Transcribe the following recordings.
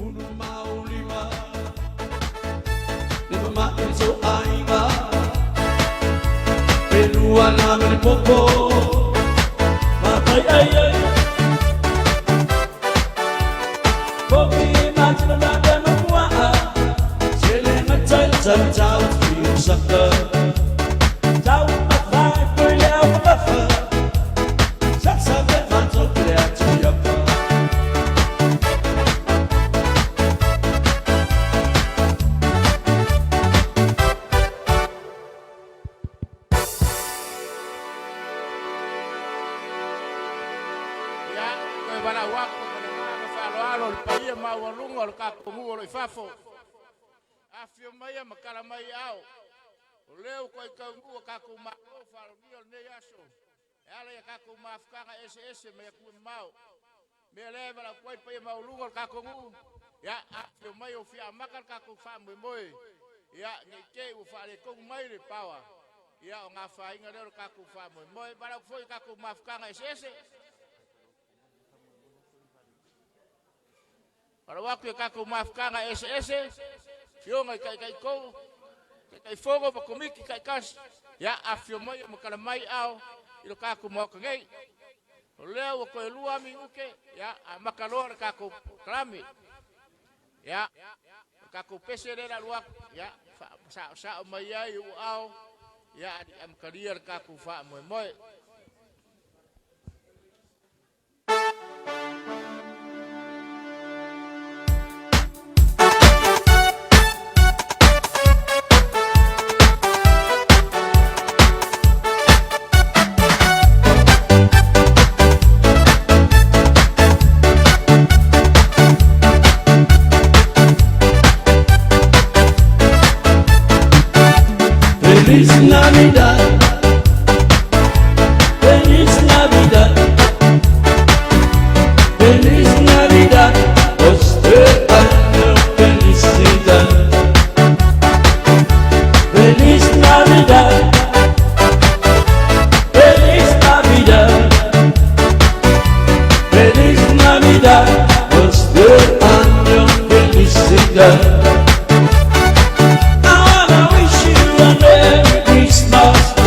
15 Le mama'i le so'aiga Pe lua la ma le popo Matai ai ai Popi ma tina ma pe ma pua'a Sele matai le tau tau saka Tau mawhai pui le au mafa Sa sa pe mato le atu iapa. Ia, toe valaau atu ma le agaga faaaloalo le paia maualuga o le tatou nuu o lo i fafo. Afio mai ma tala mai ao. O lea ua toe taunuu a tatou malo faalogia o lenei aso. E ala ia tatou mafutaga eseese mai atu e mamao. Mea lea e valaau atu ai le paia maualuga o le tatou nuu. Ia, afio mai o fia amata le tatou faamoemoe. Ia, nei te i ua faaletonu mai le paoa. Ia, o gafaina lea o le tatou faamoemoe. Valaau atu foi i tatou mafutaga eseese. Valaau atu i tatou mafutaga eseese. Fioga i taitaitou, taitaifono ma komiti taitasi. Ia, afio mai ma tala mai ao i lo tatou maota nei. O lea ua toe 2 minute, ia, amata loa le tatou kalame. Ia, o tatou pese lea la alu atu, ia, sao mai ai u ao, ia, amatalia le tatou faamoemoe. Feliz Navidad, Feliz Navidad, Feliz Navidad, Prospero año, felicidad. Feliz Navidad, Feliz Navidad, Feliz Navidad, Prospero año, felicidad. I wanna wish you a Merry Christmas.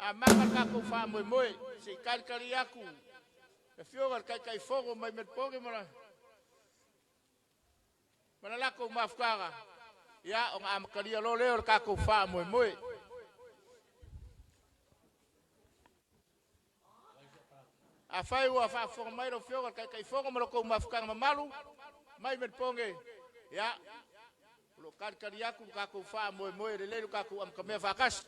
Amata le tatou faamoemoe se i talitali atu le Afioga i le Taitaifono mai Melepone ma le latou mafutaga, ia ona amatalia loa lea o le tatou faamoemoe. Afai ua faafofoga mai lau Afioga i le Taitaifono ma la outou mafutaga mamalu mai Melepone, ia, o lo o talitali atu le tatou faamoemoe e lelei lo tatou amatamea faatasi.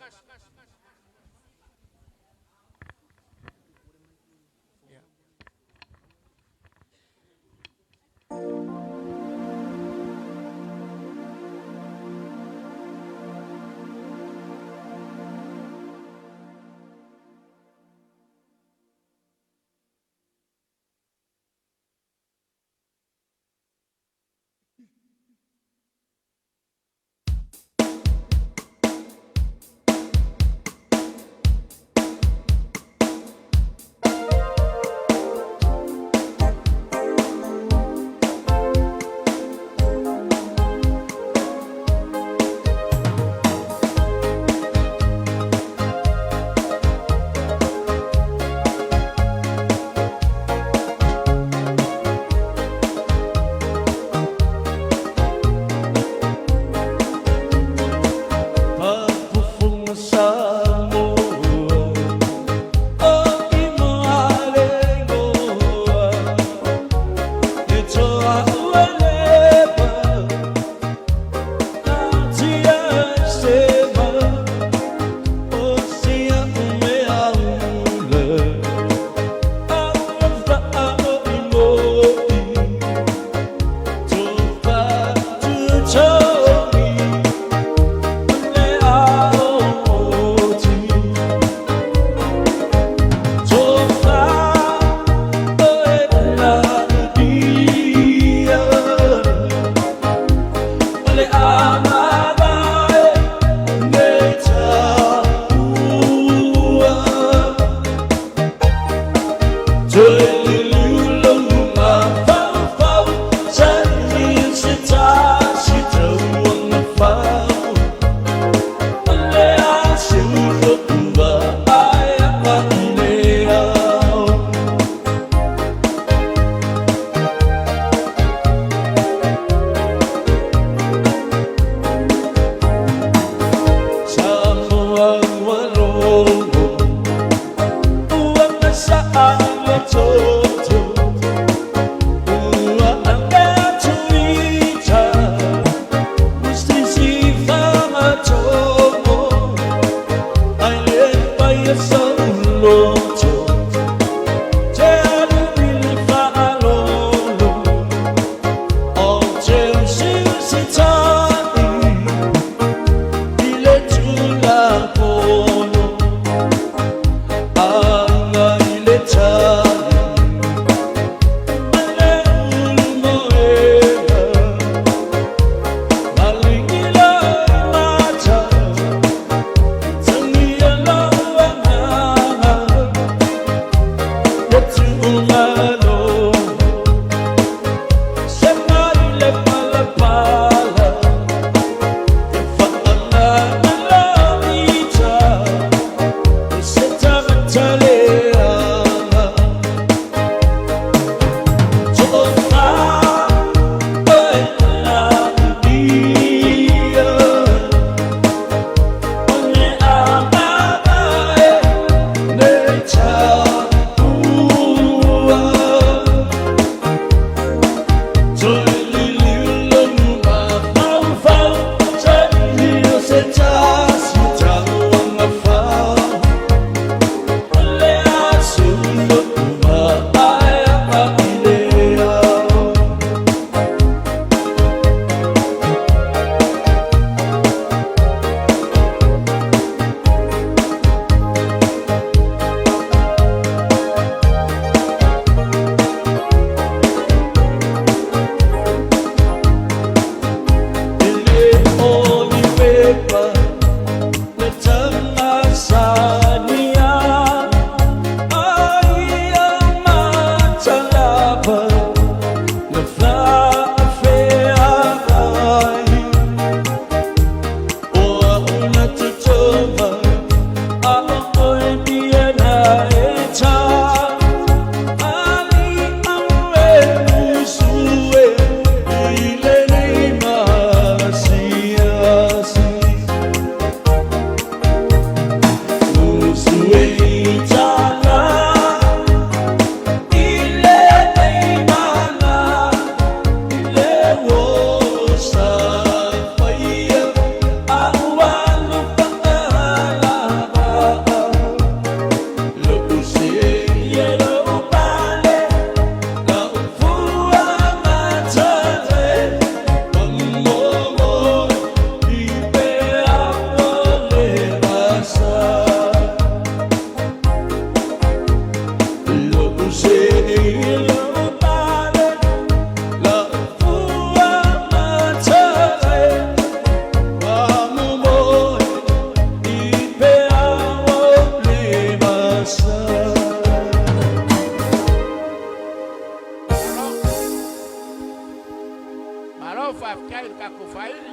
Malo faafetai i le tatou faaili.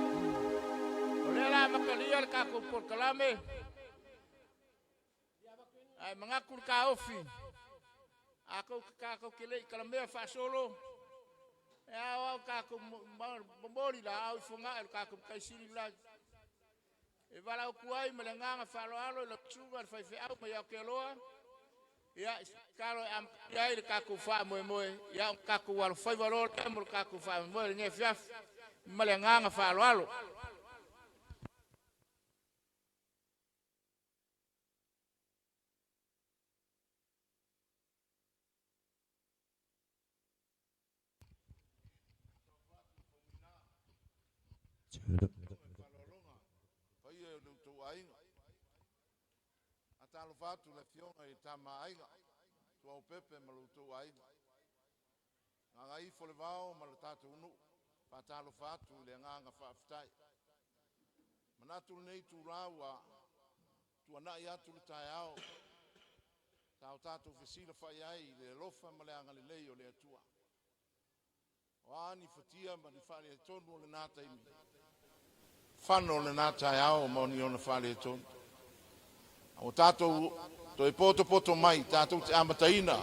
O lea la amatalia le tatou polokalame, ae manatu le taofi, a tatou te le i talamea faasolo, e ao lava tatou momoli laau i fogaa i le tatou Matai Sili i le lagi. E valaau ai ma le agaga faaaloalo i lau susuga i le faifeau mai Aotearoa, ia, i se tatalo e amatalia ai le tatou faamoemoe, ia, o tatou alofaiva loa lea mo le tatou faamoemoe i lenei afiafi ma le agaga faaaloalo. Paia o le outou aiga. Atalofa atu le afioga i Tama Aiga, Tuaopepe ma lo outou aiga. Gagaifo le vao ma le tatou nuu. Faatalofa atu i le agaga faafetai. Manatu lenei itula ua tuanai atu le taeao sa o tatou fesilafai ai i le alofa ma le agalelei o le Atua. O a ni fatia ma ni faaletonu o lena taimi, fano o lena taeao ma ni ona faaletonu. Ua tatou toe poto poto mai tatou te amataina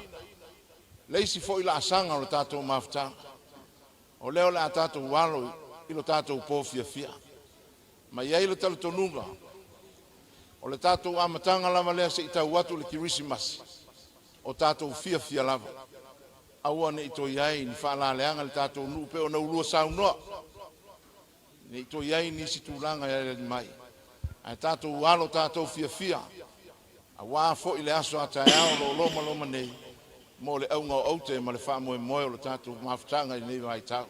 le isi foi laasaga o le tatou mafutaga. O lea o le a tatou alo i lo tatou po fiafia. Ma i ai le talitonuga, o le tatou amataga lava lea se i tau atu le Kerisimasi, o tatou fiafia lava. Aua ne i toe i ai ni faalaleaga le tatou nuu pe ona ulua saunoa. Ne i toe i ai nisi tulaga e aliali mai. Ae tatou alo tatou fiafia, auā foi le aso a taeao o lo o loma loma nei, mo le auga o aute ma le faamoemoe o le tatou mafutaga i lenei vaitau.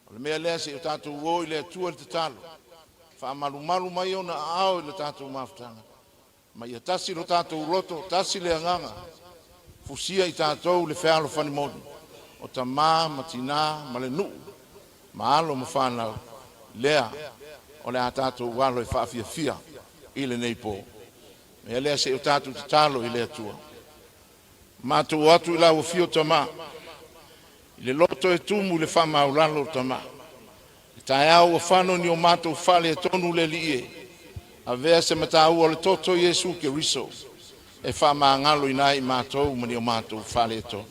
O le mea lea se i o tatou o i le Atua i le tatalo, faamalumalu mai ona aao i le tatou mafutaga, ma ia tasi lo tatou loto, tasi le agaga, fusia i tatou le fealofani moni, o tamā ma tinā ma le nuu, ma alo ma fanau, lea o le a tatou alo e faafiafia i lenei po. Mea lea se i o tatou tatalo i le Atua. Matou o atu i lau afio Tamā, i le loto e tumu i le faamaulalo Tamā. Le taeao ua fano ni o matou faaletonu le Alii e, avea se mataua o le toto Iesu Keriso e faamagaloina ai i matou ma ni o matou faaletonu.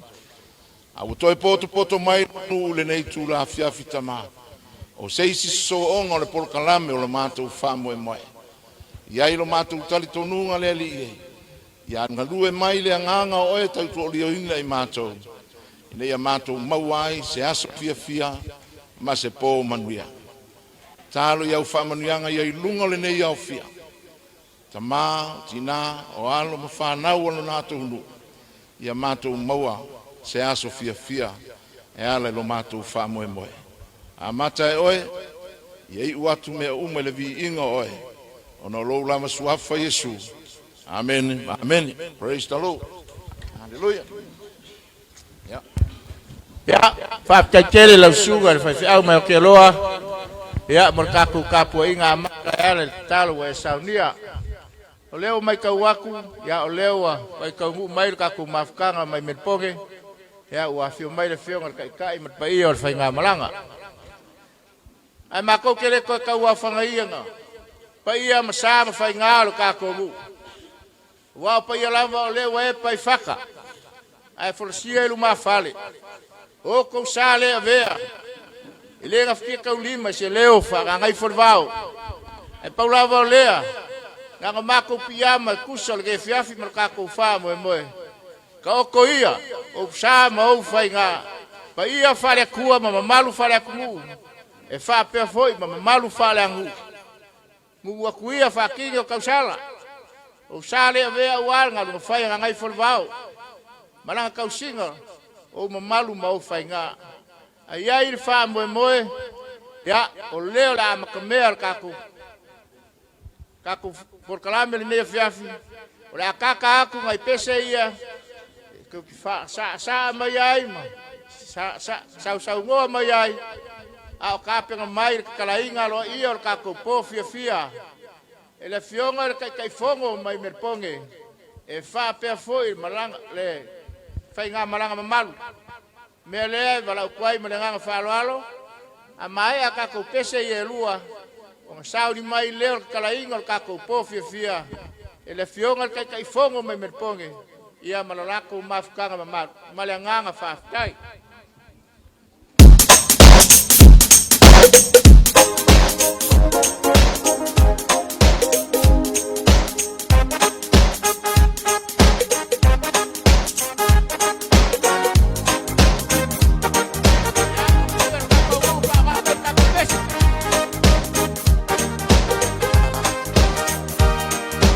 A ua toe poto poto mai nuu lenei itula afiafi Tamā, o se isi sosooga o le polokalame o le matou faamoemoe. I ai lo matou talitonuga le Alii e, ia galue mai le agaga o oe tautoalioina i matou, ina ia matou maua ai se aso fiafia ma se po manuia. Talo i au faamanuiaga ia i luga o lenei aofia. Tamā, o tinā, o alo ma fanau o lo natou nuu, ia matou maua se aso fiafia e ala i lo matou faamoemoe. Amata e oe, ia iu atu mea uma i le viiga o oe, ona o lou lava suafa Iesu. Amen, amen. Praise the Lord. Hallelujah. Yeah. Ia, faafetai tele lau susuga i le faifeau mai Aotearoa, ia, mo le tatou tapuaiga amata e ala i le tatalo ua e saunia. O lea ua matau atu, ia, o lea ua faitaunuu mai le tatou mafutaga mai Melipone, ia, ua afio mai le afioga i le Taitai ma le paia o le faigamalaga. Ae matou te le toe tauafagaina paia ma sa ma faiga o le tatou nuu. Aua o paia lava o lea ua epa i fata, ae folasia i lumafale. O outou sa le avea, e le gafatia taulima i se leo faagagaifo le vao. Ae pau lava o lea, na ona matou piiama e tusa o le afiafi ma le tatou faamoemoe. Taoto ia, ou sa ma ou faiga, paia faale-Atua ma mamalu faale-atunuu, e faapea foi ma mamalu faaleaganuu. Nu'u atu ia faatini o tausala, ou sa le avea aua le galuega fai a Gagaifomauga ma lana tausiga o ou mamalu ma ou faiga. Ae i ai le faamoemoe, ia, o lea o le a amatamea le tatou polokalame lenei afiafi, o le a tata atu nai pese ia tou te faasaa mai ai ma sausaunoa mai ai, a o tapena mai le tatalaina aloaia o le tatou po fiafia e le afioga i le Taitaifono mai Melipone e faapea foi malaga le faigamalaga mamalu. Mea lea e valaau atu ai ma le agaga faaaloalo. A maea tatou pese ia e lua, ona sauni mai lea o le tatalaina o le tatou po fiafia e le Afioga i le Taitaifono mai Melepone ia ma le latou mafutaga mamalu. Ma le agaga faafetai.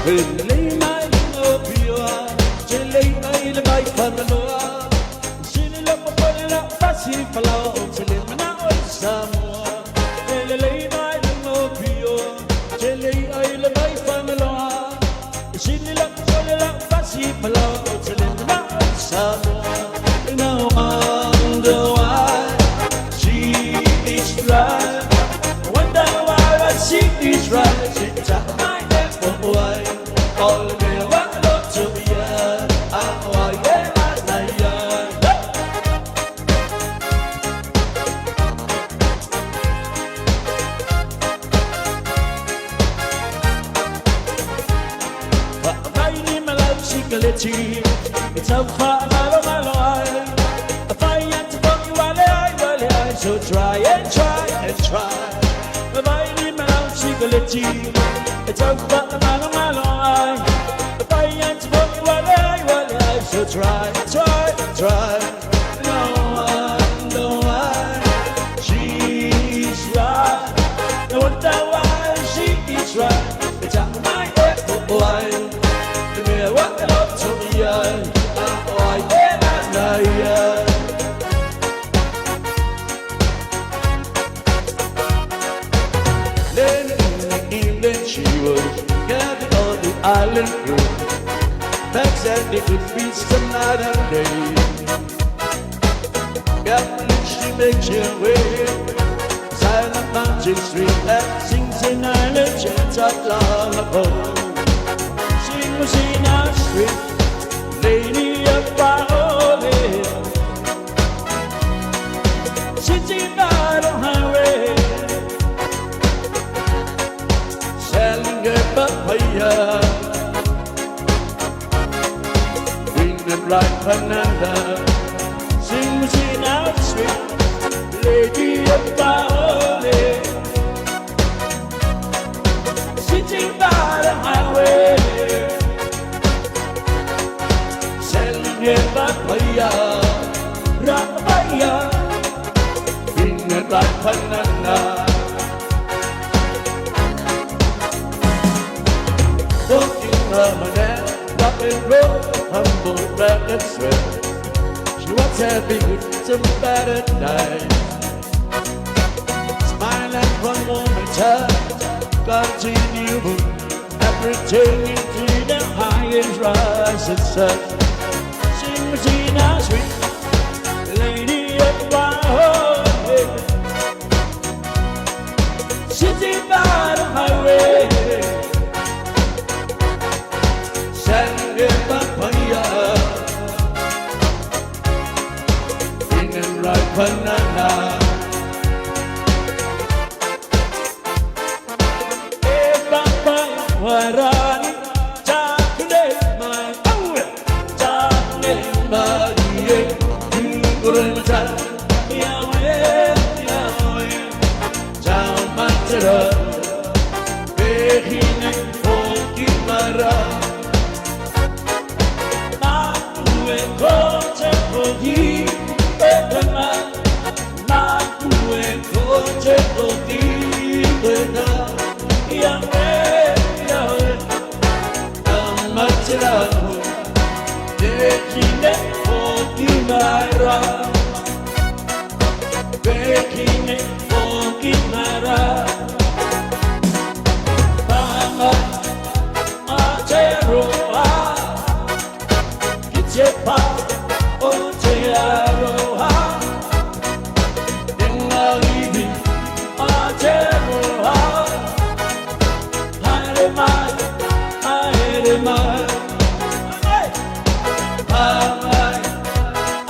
Lei mai no pioa, te lei mai le mai whanaloa. Sili la papale la pasi palao, te le mana o i Samoa. Ele lei mai no pioa, te lei ai le mai whanaloa. Sili la papale la pasi palao, te le mana o i Samoa. No wonder why she is right. Wonder why she is right. She took my boy. All me wa lo to ya. Ah wa ye ma na ya. Mai ni malau sikaleti. It's a fa malo malo ai. A fai atu foki wale ai wale ai. So try and try and try. Mai ni malau sikaleti. It's a fa malo malo ai. A fai atu foki wale ai wale ai. So try and try and try. No wonder why she's right. No wonder why she is right. It's a my boy. Me wa lo to ya. Ah oh yeah na ya. Then in the evening she was gathered on the island crew. Back said it could be some night and day. Carefully she makes her way. Silent mountain street and sings an island chant of long ago. Sing Messina Street, Lady of Violin. Sitting by the highway, selling a papaya, green and ripe banana. Sing Messina Street, Lady of Violin. Sitting by the highway, selling a papaya, papaya, green and ripe banana. Walking her rock and roll, humble black and sweat. She was happy with some better night. Smile at one moment, her continue, everything into the highest rise and sun. Sing Messina Sweet, Lady of Violin. Sitting by the highway, selling a papaya, green and ripe banana. E papaya warani, chakune mai, oh, chakune mai, eh, Yahweh, Yahweh, Chau Behine hoki mara. Maku e koche kogi etena. Maku e koche kogi etena. Yahweh, Yahweh, Amaterahu, Behine hoki mara. Behine hoki mara. Panga Aotearoa, ki te pā o te aroha. Te ngā iwi Aotearoa, haere mai, haere mai. Mai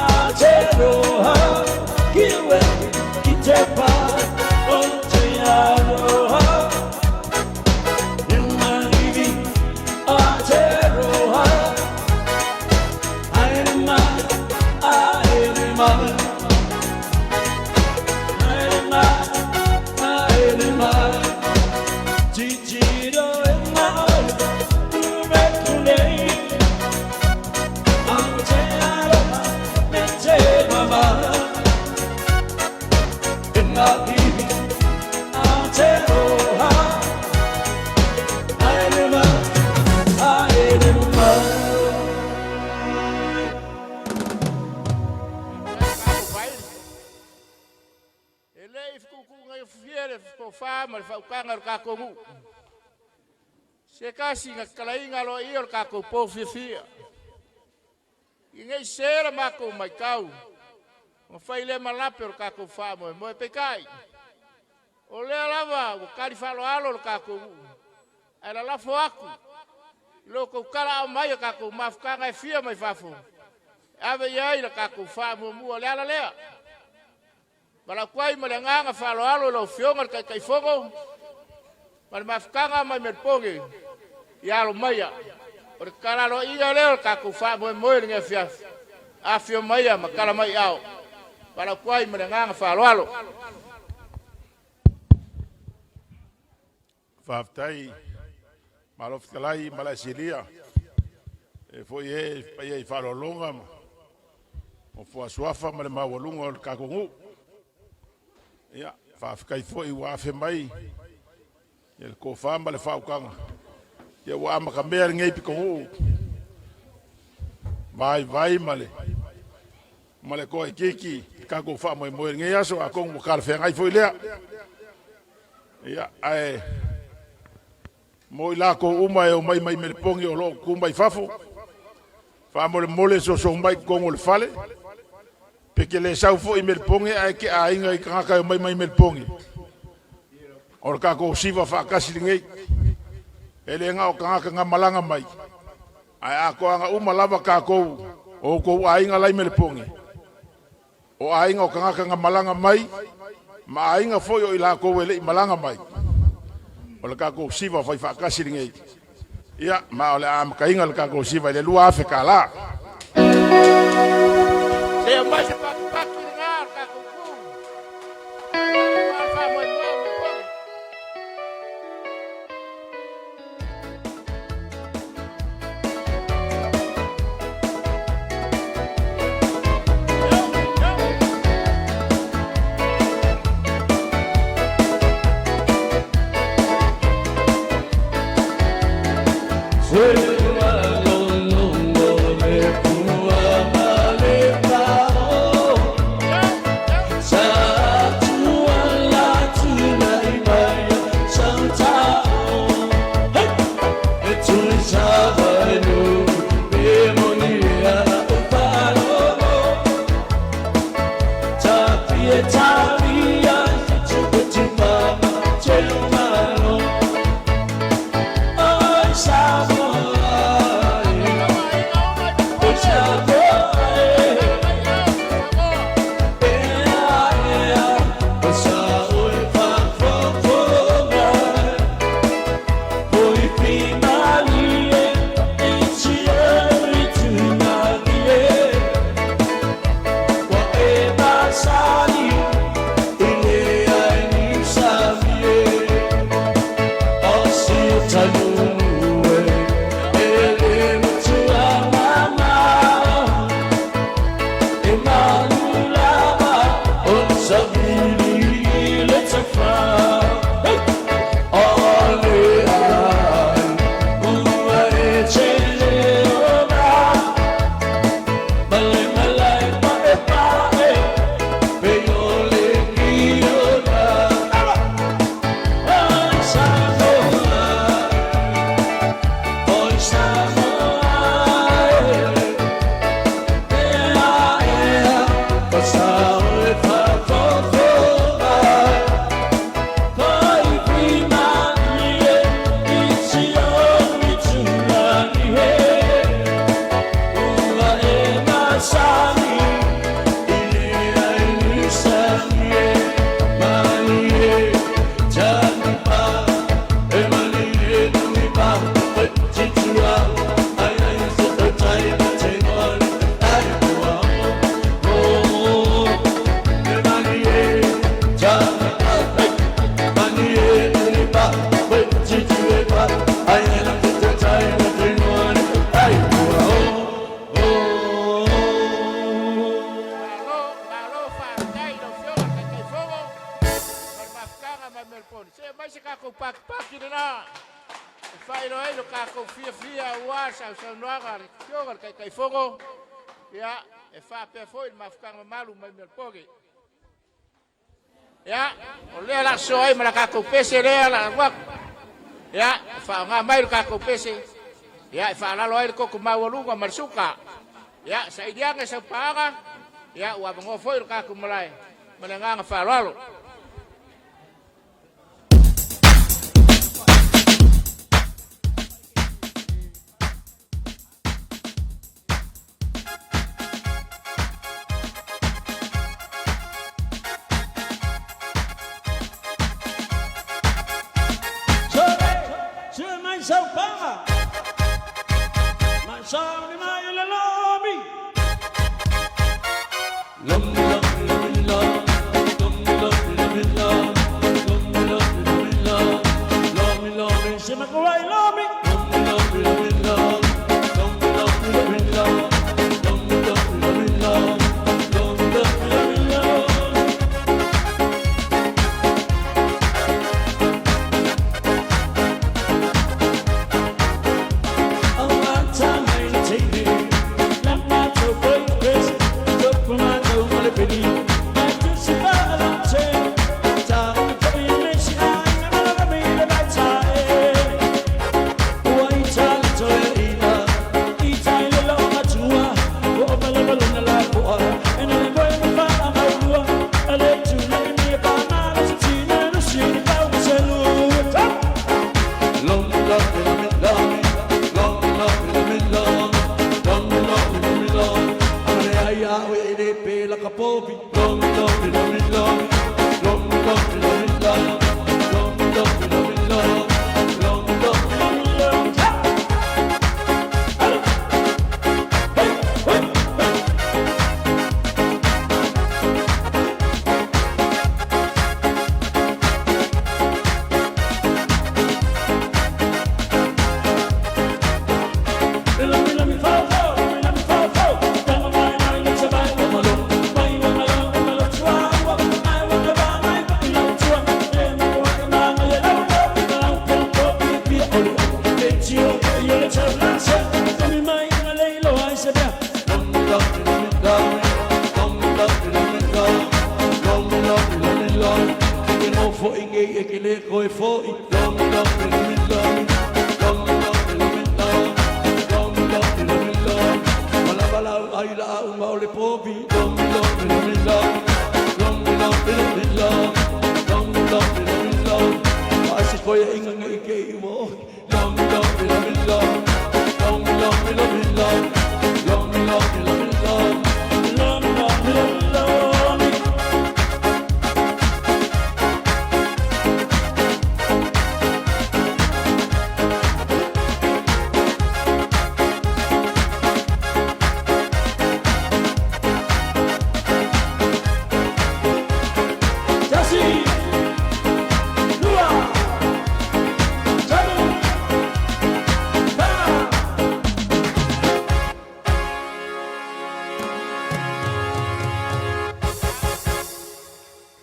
Aotearoa, ki uehi, ki te pā. Vaili. E le i fetuutuunai le tofa ma le faautaga o le tatou nuu. Se tasi na tatalaina aloaia o le tatou po fiafia. Ina ne i sese la matou matau, ona fai lea ma lape o le tatou faamoemoe. Peitai, o lea lava ua tali faaaloalo le tatou nuu, ae lalafo atu i lo outou talaaao mai o tatou mafutaga e fia mai fafo, e ave i ai le tatou faamuamua. O le ala lea, valaau atu ai ma le agaga faaaloalo i lau Afioga i le Taitaifono ma le mafutaga mai Melepone, ia alo maia. O le tatalo aloaia lea o le tatou faamoemoe i lenei afiafi, afio maia ma tala mai ao. Valaau atu ai ma le agaga faaaloalo. Faafetai, malo fetalai Malaesilia, e foi e paia i faaaloaloga ma fuasuafa ma le maualuga o le tatou nuu. Ia, faafetai foi ua afe mai ia le tofa ma le faautaga, ia ua amatamea lenei pitonuu vaivai ma le toaitiiti le tatou faamoemoe i lenei aso, atonu ua talafeagai foi lea. Ia, ae mo i latou uma e omai mai Melepone o lo o tutu mai fafo, faamolemole soso mai i totonu o le fale, pe te le sau foi i Melepone ae te aiga i tagata e omai mai Melepone, o le tatou siva faatasi lenei. E le na o tagata na malaga mai, ae atoaga uma lava tatou o outou aiga lai Melepone, o aiga o tagata na malaga mai, ma aiga foi o i latou e le i malaga mai, o le tatou siva fai faatasi lenei. Ia, ma o le a amataina le tatou siva i le $2,000. Se o mai se patupatu i lena o le tatou tu. Aua le faamoemoe o Melepone. Yo, yo. Yo, yo. Aiga uma i Melepone. Tala mai ao, Samoa. aumai se tatou patipati lena e faailoa ai lo tatou fiafia aua le sausaunoaga a le Afioga i le Taitaifono, ia, e faapea foi le mafutaga mamalu mai Melepone. Ia, o lea o le a soa ai ma le tatou pese lea o le a alu atu. Ia, e faaaoga mai le tatou pese, ia, e faalalo ai le toto maualuga ma le suka. Ia, saili ane sau paaga, ia, ua avanoa foi le tatou malae ma le agaga faaaloalo.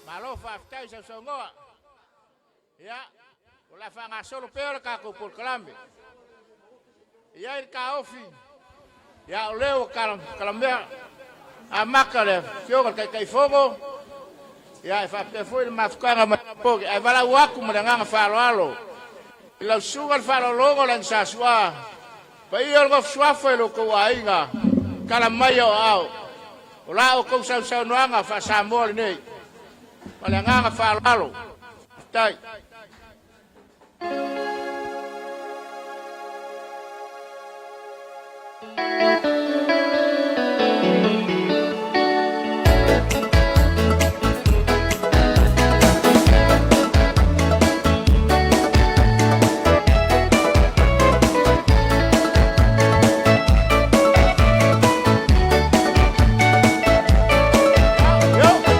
Malo faafetai sausaunoa. Ia, o le a faagasolo pea le tatou polokalame. E i ai le taofi, ia o lea ua talamea amata le Afioga i le Taitaifono, ia e faapea foi le mafutaga mai Poge, ae valaau atu ma le agaga faaaloalo i lau susuga i le faaaloaloga o le Agisa Su'a, paia o le nofo suafa i lo outou aiga, tala mai o aao, o la outou sausaunoaga faa-Samoa lenei. Ma le agaga faaaloalo. Faafetai. Yo!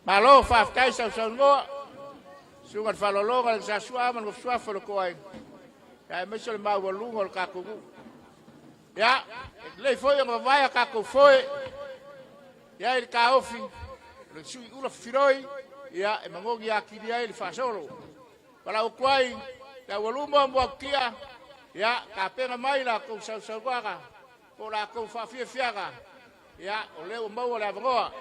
Malo faafetai sausaunoa, susuga i le faaaloaloga le Sa Su'a ma le Nofosuafa o le tou aiga, aemaise o le maualuga o le tatou nuu. Ia, e lelei foi ona vavae a tatou foe, e i ai le taofi, o le sui ula filoi, ia e manogi atili ai le faasolo. Valaau atu ai le aualuma ma Muagututia, ia tapena mai la outou sausaunoaga po o la outou faafiafiaga, ia o lea ua maua le avanoa.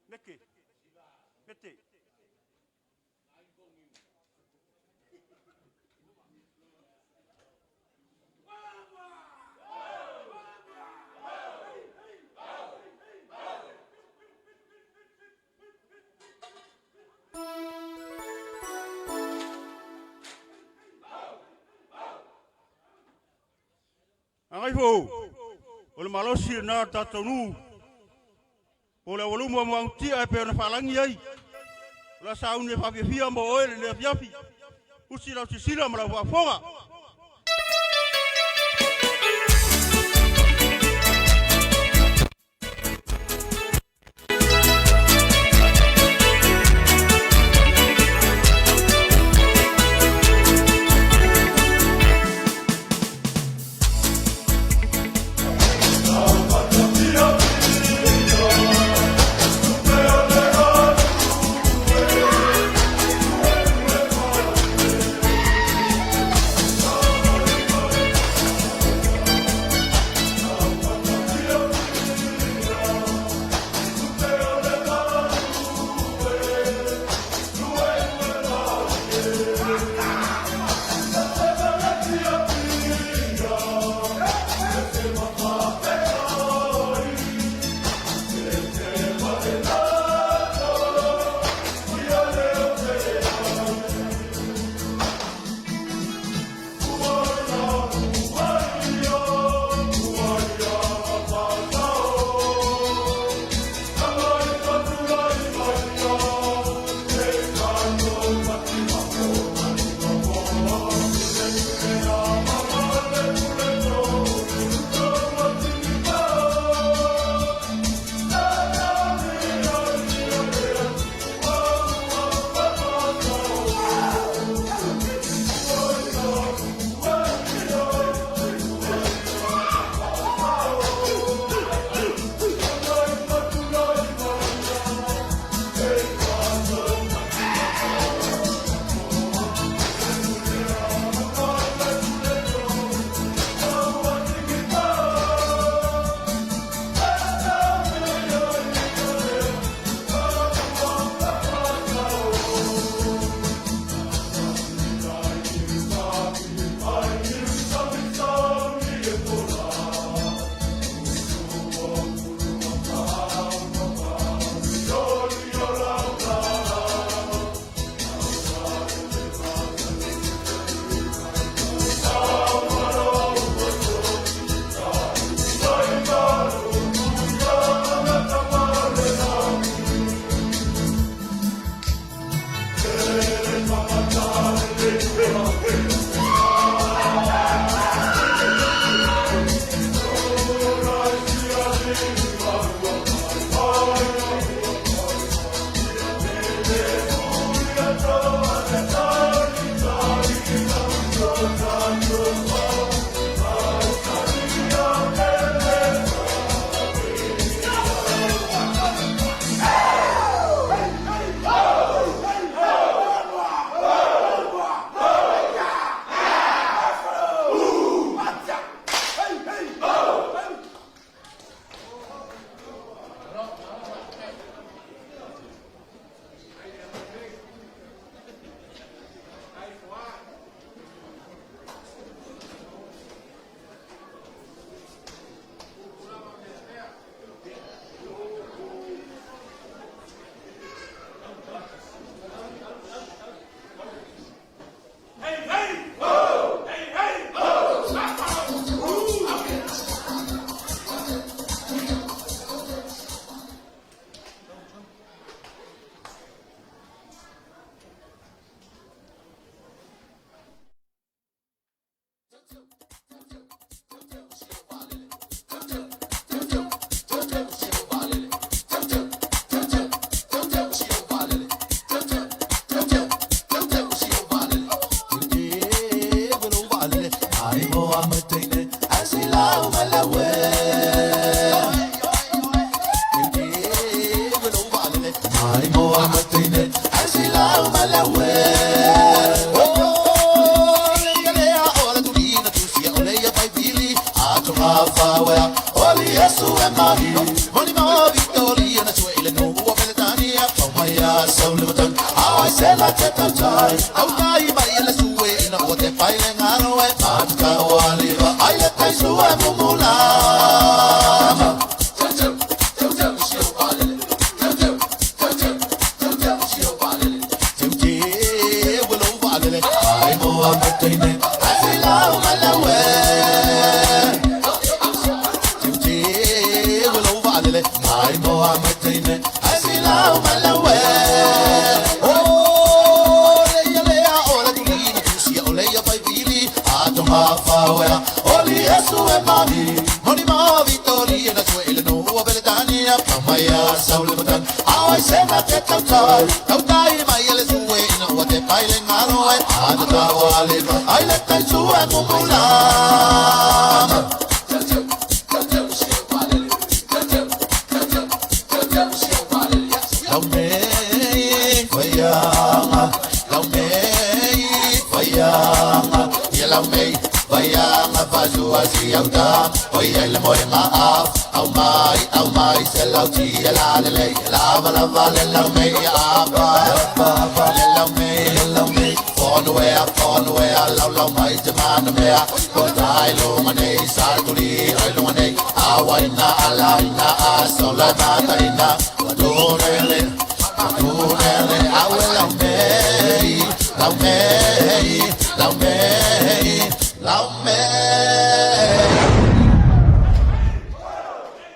Mete, mete. Agaifo, o le malosi lena o le tatou nuu, po o le aualuma o Muagututia e pei ona faalagi ai. O le a sauni e faafiafia mo oe lenei afiafi. Usi lau silasila ma lau faafofoga.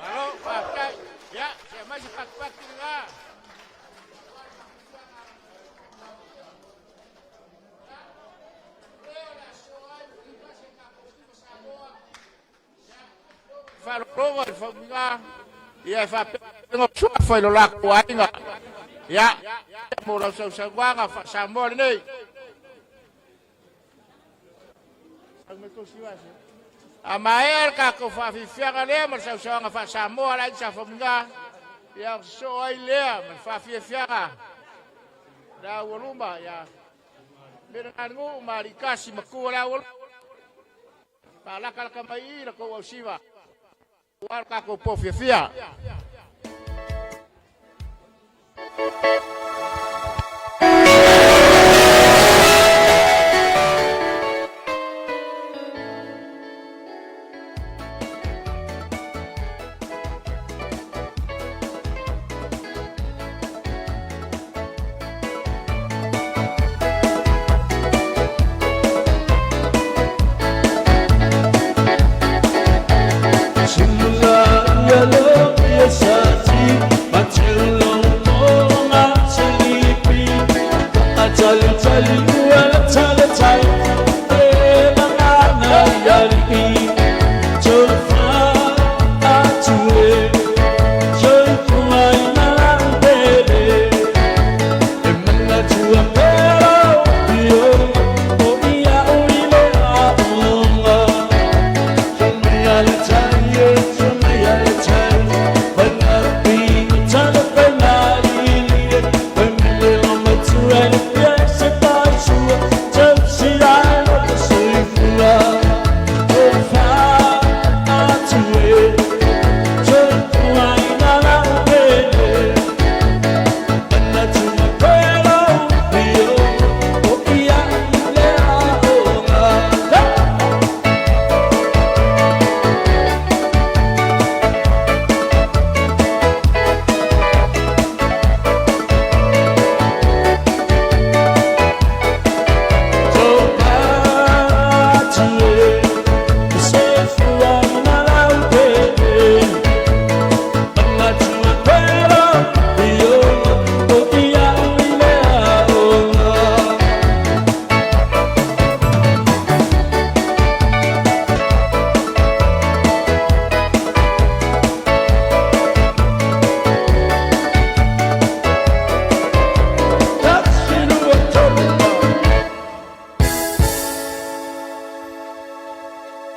Malo, faafetai. Ia, se aumai se patupatu lena. Faalologo i le faumiga, ia e faapea o suafa i lo latou aiga. Ia, mo lau sausauaga faa-Samoa lenei. A maea le tatou faafiafiaga lea ma le sausauaga faa-Samoa la aiga sa faumiga, ia o sosoo ai lea ma le faafiafiaga le aualuma, ia Meleganuu ma Alikasi matua le aualuma. Faalakalaka mai i la tou ausiva, ua le tatou po fiafia.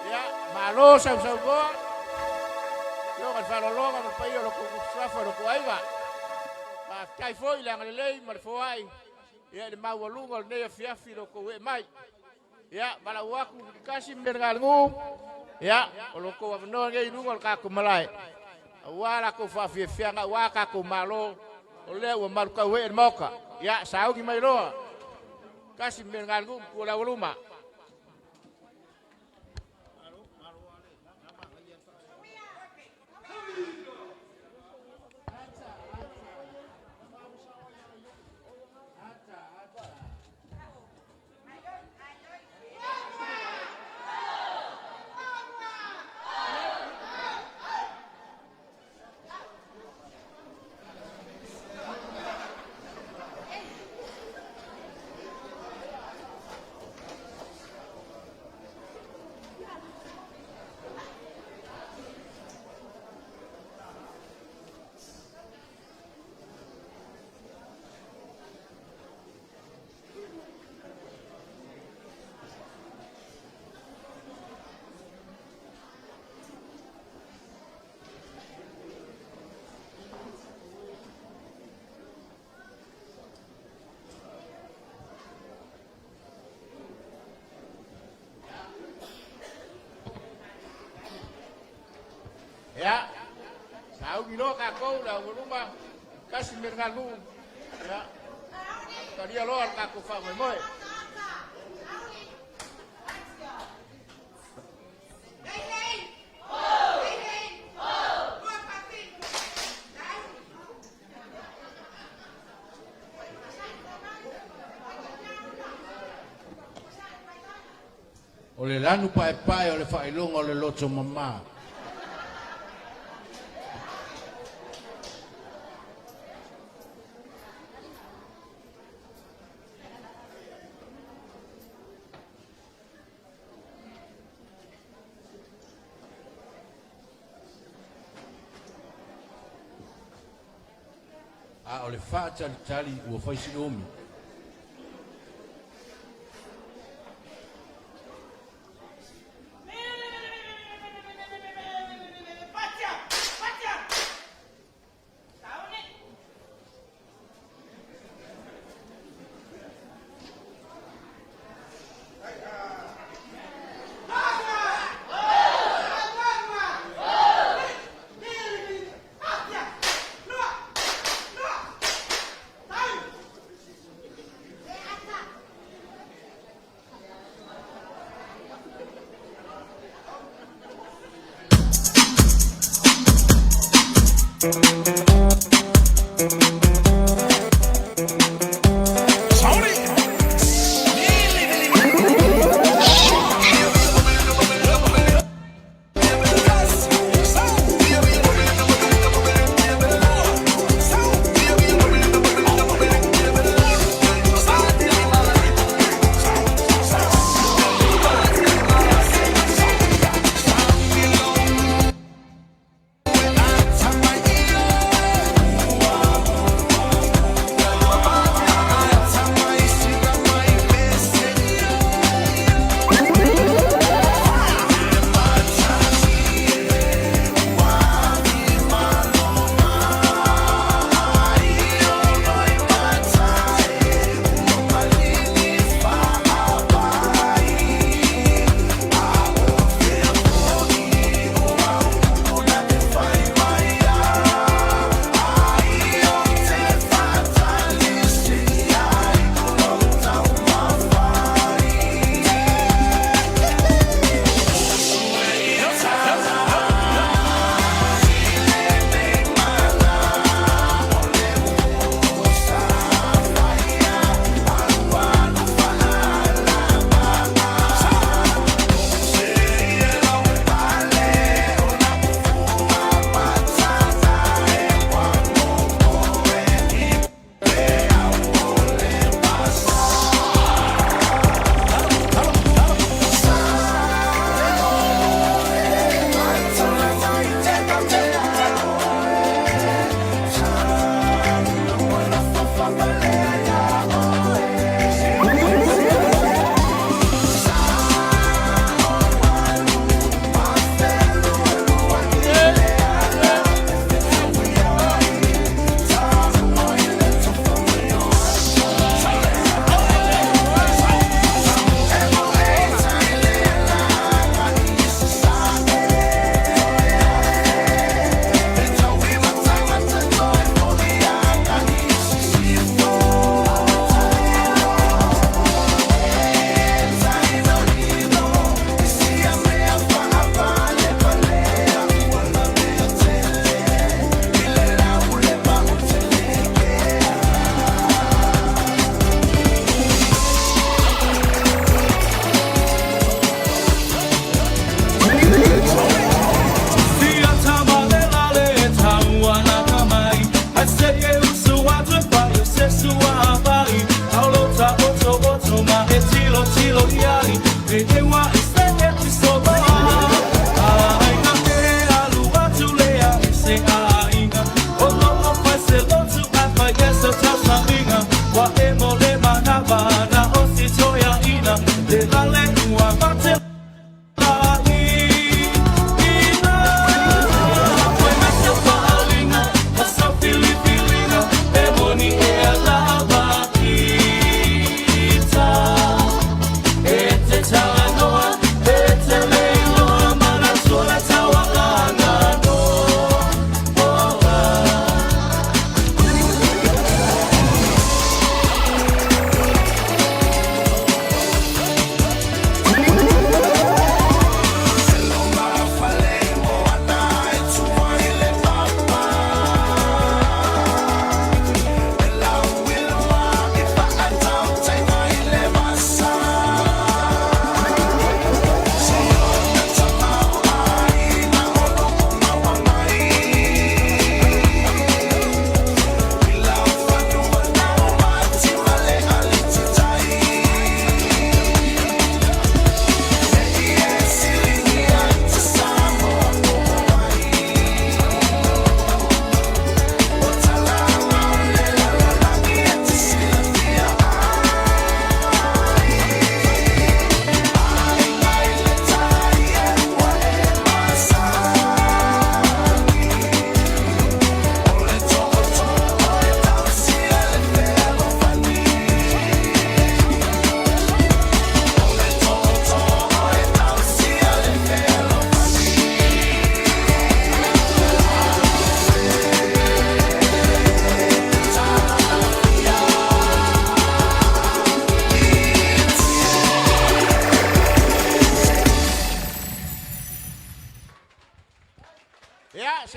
Ia, malo sausaunoa. Ioga le faalologa ma le paia o lo outou suafa o lo outou aiga. Faafetai foi le agalelei ma le foai ia i le maualuga o lenei afiafi lo outou ee mai. Ia, valaau atu Kasi Melegalugu. Ia, o lo outou avanoa lenei i luga o le tatou malae aua la tou faafiafiaga aua tatou malo o lea ua malutau ee le Maota. Ia, sauni mai loa Kasi Melegalugu matua o le aualuma. Ia, sauni loa tatou le aualuma Kasi Melegalugu. Ia, amatalia loa le tatou faamoemoe. O le lanu paepae o le faailoga o le loto mama. A o le faatalitali ua fai si umi.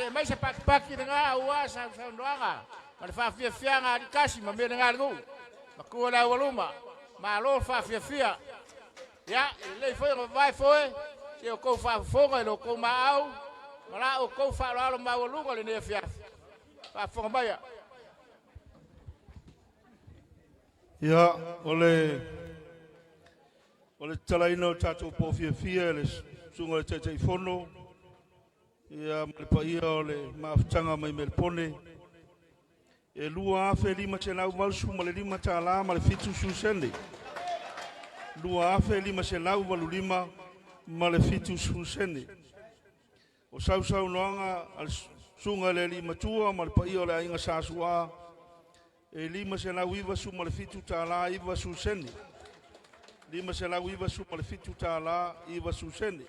se aumai se pakipaki lena aua sausaunoaga ma le faafiafiaga a alii ma mea lena a le nuu matua le aualuma malo le faafiafia. Ia, e lelei foi ona vavae foe se outou faafofoga i lo outou maau ma la outou faaaloalo maualuga i lenei afiafi. Faafofoga maia. Ia, o le o le tatalaina o le tatou po fiafia e le susuga i le Taitaifono ia ma le paia o le mafutaga mai Melepone, e $2,585 ma le 70 sene. $2,585 ma le 70 sene. O sausaunoaga a le susuga i le alii matua ma le paia o le aiga Sa Su'a, e $597 tala 90 sene. $597 tala 90 sene.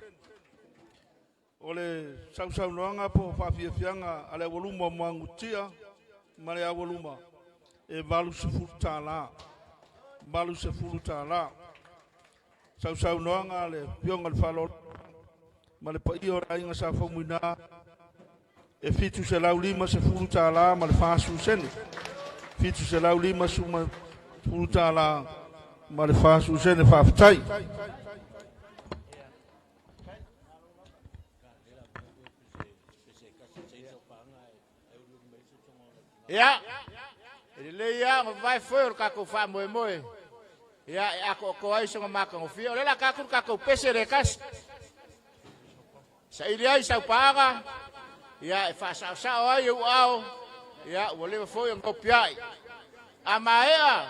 O le sausaunoaga po o faafiafiaga a le aualuma o Muagututia ma le aualuma, e $80. $80. Sausaunoaga a le afioga i le Faaaloalo ma le paia o le aiga Sa Faumuina, e $750 tala ma le 40 sene. $750 tala ma le 40 sene. Faafetai. Ia, e lelei lava ona vavae foe o le tatou faamoemoe. Ia, e atoatoa ai sona matagofie. O lea o le a taatu le tatou pese lea e tasi. Saili ai saupaaga, ia e faasaosao ai ou ao, ia ua leva foi ona topiai. A maea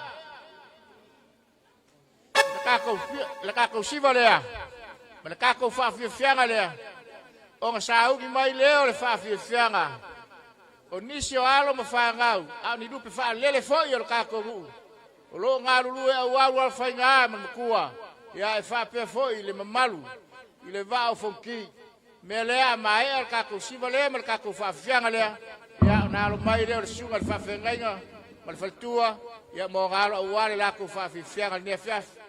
le tatou siva lea, ma le tatou faafiafiaga lea, ona sauni mai lea o le faafiafiaga o nisi o alo ma fanau, a o ni lupe faalele foi o le tatou nuu, o lo o galulue auau alofaiga ma le matua, ia e faapea foi le mamalu i le vaa o Fonoti. Mea lea a maea le tatou siva lea ma le tatou faafiafiaga lea, ia ona alo mai lea o le susuga i le faafeagaiga ma le faletua, ia mo ona alo aua le latou faafiafiaga i lenei afiafi.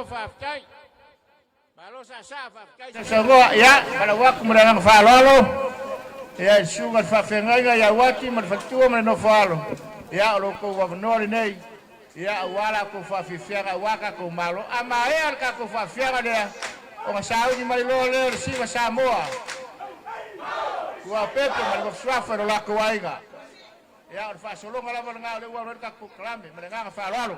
Faafetai. Malo saasaa, faafetai. Saunoa, ia, malau atu ma le agaga faaaloalo, ia, i le susuga i le faafeagaiga ia Uati ma le faletua ma le nofo a alo, ia, o lo outou avanoa lenei, ia, aua la outou faafiafiaga aua tatou malo. A maea le tatou faafiafiaga lea, ona sauni mai loa lea o le Sina Samoa, Tuaopepe ma le nofo suafa i lo latou aiga. Ia, o le faasologa lava lena o lea ua alu ai le tatou polokalame. Ma le agaga faaaloalo.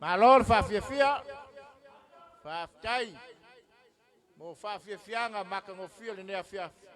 Malo le faafiafia, faafetai mo faafiafiaga matagofie o lenei afiafi.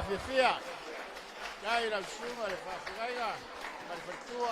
faafiafia. Faafetai i lau susuga i le faafeagaiga ma le faletua.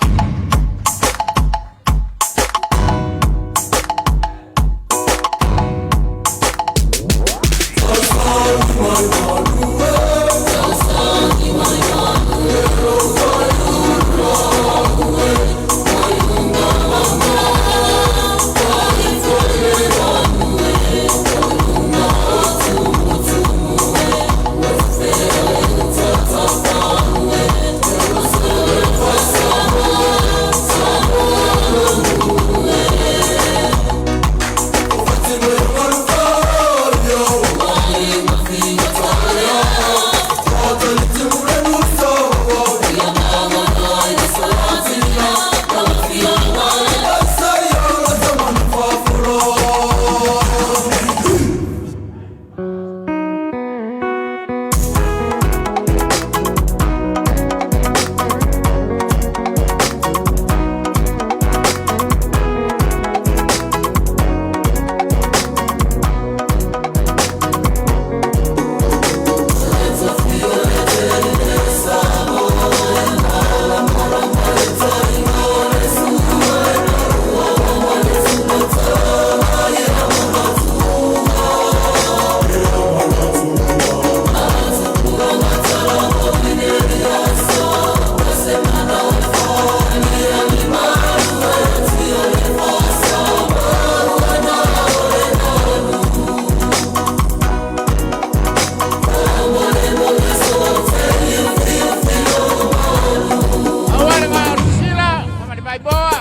Aua le gaosila ma le maiboa.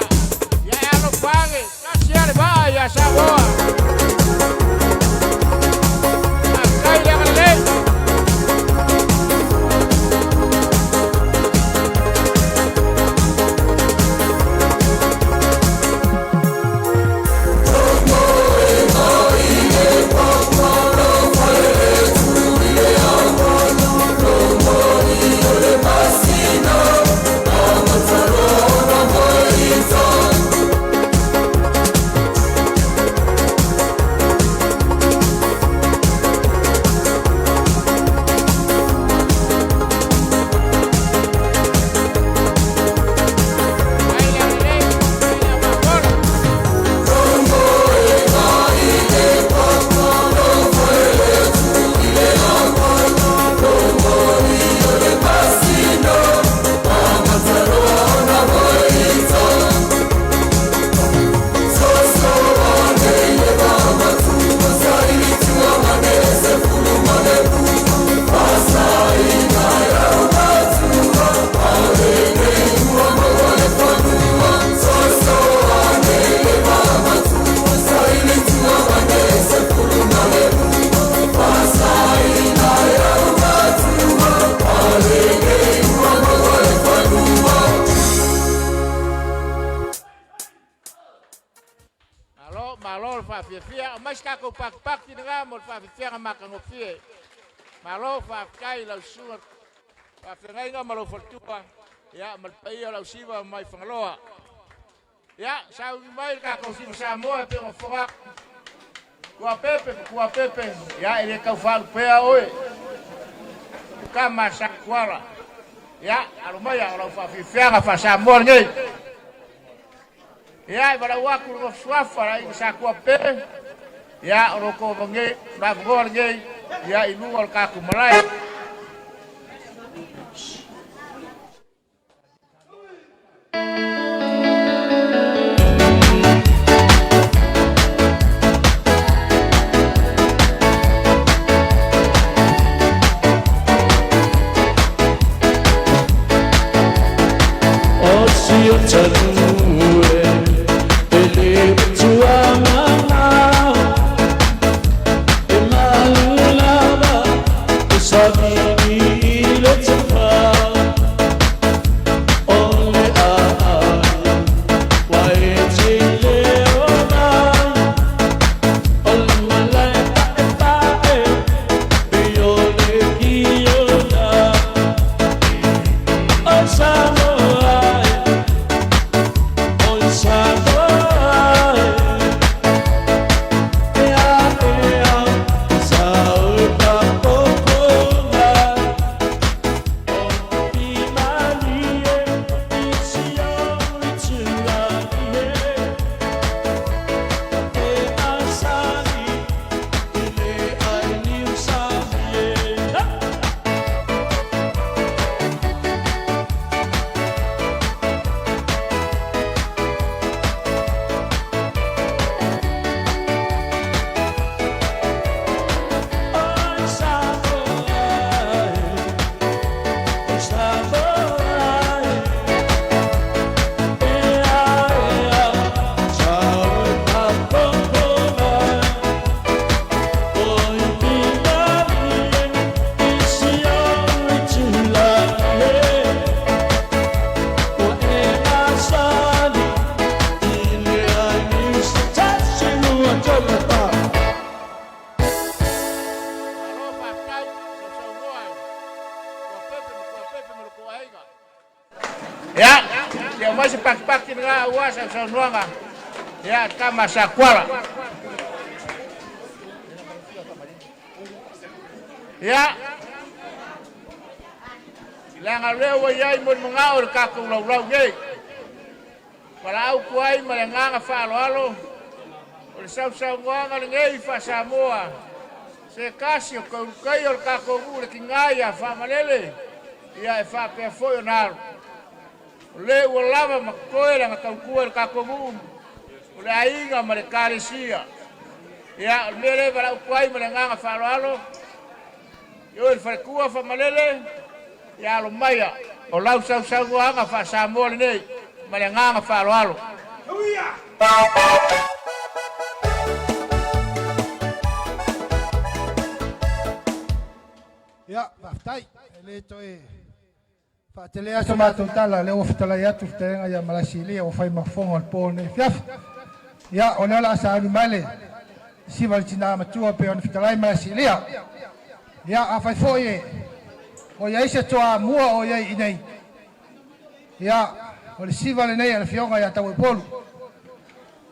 Ia e alofaga, tasi lava le vaa ia Samoa. Faafetai le agalelei. Faafetai le agalelei, faafetai le mafora. Malo, malo le faafiafia. Aumai se tatou pakipaki lena mo le faafiafiaga matagofie. Malo faafetai i lau susuga faafeagaiga ma lou faletua, ia ma le paia o lau siva mai Fagaloa. Ia, sauni mai le tatou siva Samoa e pei ona fofoga atu. Tuapepe, Tuapepe, ia e le tau faalupea oe. O tama sa tuala. Ia, alo mai o lau faafiafiaga faa-Samoa lenei. Ia, e valaau atu i le suafa la sa tuape. Ia, o lo outou avanoa lenei, ia i luga o le tatou malae. O si o tanue e le tuamama e malulava e savili le tapa o le ai wa e tele ona o le malae pae pae e o le kiona o Samoa. Aiga. Ia, se i aumai se pakipaki lena aua sausaunoaga, ia, a le tama a Sakuala. Ia, leaga o lea ua i ai mo le manao i le tatou laulau nei. Valaau atu ai ma le agaga faaaloalo, o le sausaunoaga lenei faa-Samoa, se tasi o toelutaia o le tatou nuu le tina ia Faamalele, ia e faapea foi ona alu. O le ua lava ma totoe lana tautua i le tatou nuu, o le aiga ma le ekalesia. Ia, o le mea lea e valaau atu ai ma le agaga faaaloalo, i oe le faletua Faamalele, ia alo maia, o lau sausaunoaga faa-Samoa lenei ma le agaga faaaloalo. Ia, faafetai. E le toe faatelea so matou tala, lea ua fetalai atu fetalaiga ia Malaesilia ua fai ma fofoga o le po lenei afiafi. Ia, o lea o le a sauni mai le siva i le tina matua pei ona fetalai Malaesilia. Ia, afai foi e o i ai se toamua o i ai i nei, ia, o le siva lenei a le afioga ia Tauaupolu,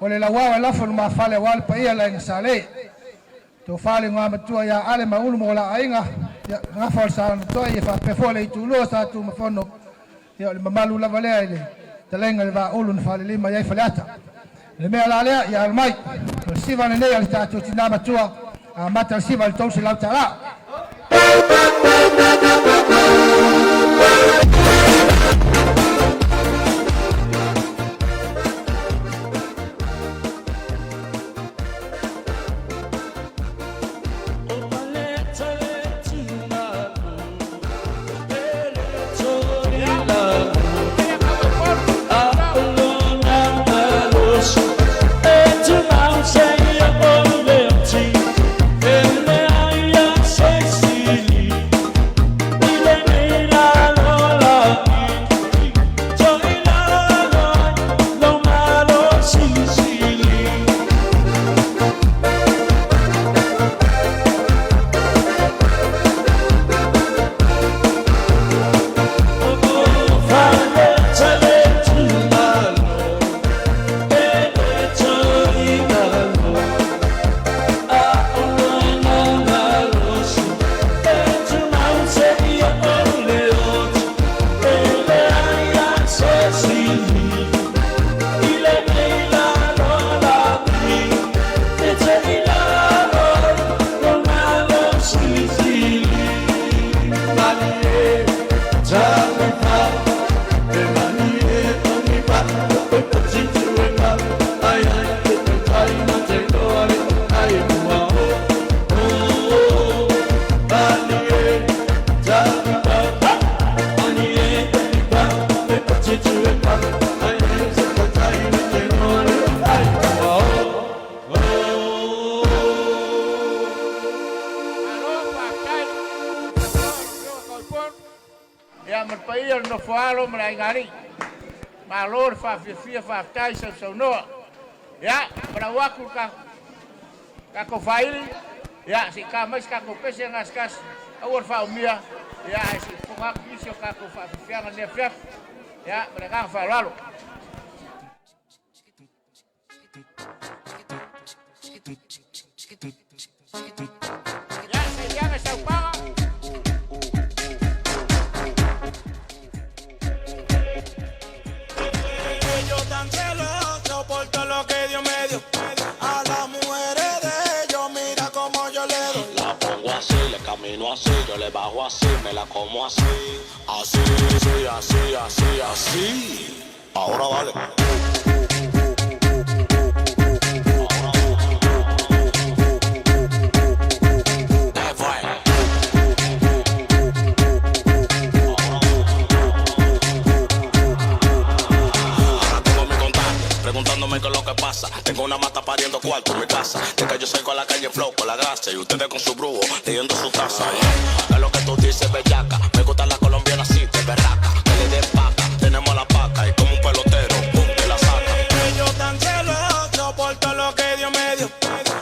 o le lauao e lafo i lumafale aua le paia o le Aiga Sa Le, tofa le Igoamatua ia Ale ma Ulu ma la aiga, ia gafa o le sa ona e faapea foi le itulua sa Tumafono, ia o le mamalu lava lea i le talega i le vaaulu na falelima i ai Faleata. Le mea la lea, ia alu mai, o le siva lenei a le tatou tina matua, amata le siva i le 300 tala. Malo faafetai i lau Afioga Tauaupolu. Ia ma le paia o le nofo a alo ma le aigaalii, malo le faafiafia, faafetai sausaunoa. Ia, valaau atu i le tatou faaili, ia se i ta mai se tatou pese gasegase, aua le faaumia, ia ae se i fofoga atu nisi o tatou faafiafiaga i lenei afiafi. Ia, ma le agaga faaaloalo. Ia, sailiaga i saupaga. La pongo así, le camino así, yo le bajo así, me la como así. Así, así, así, así, así. Ahora dale. ¿Qué fue? Ahora tengo mi contacto, preguntándome qué es lo que pasa. Tengo una mata pariendo cuarto en mi casa. De que yo salgo a la calle flow con la grasa y ustedes con su brujo leyendo su taza. Yeah. ¿Qué es lo que tú dices, bellaca? Me gusta la colombiana así, de berraca. Que le den paca, tenemos la paca y como un pelotero, pum, te la saca. Ellos tan celosos por todo lo que Dios me dio.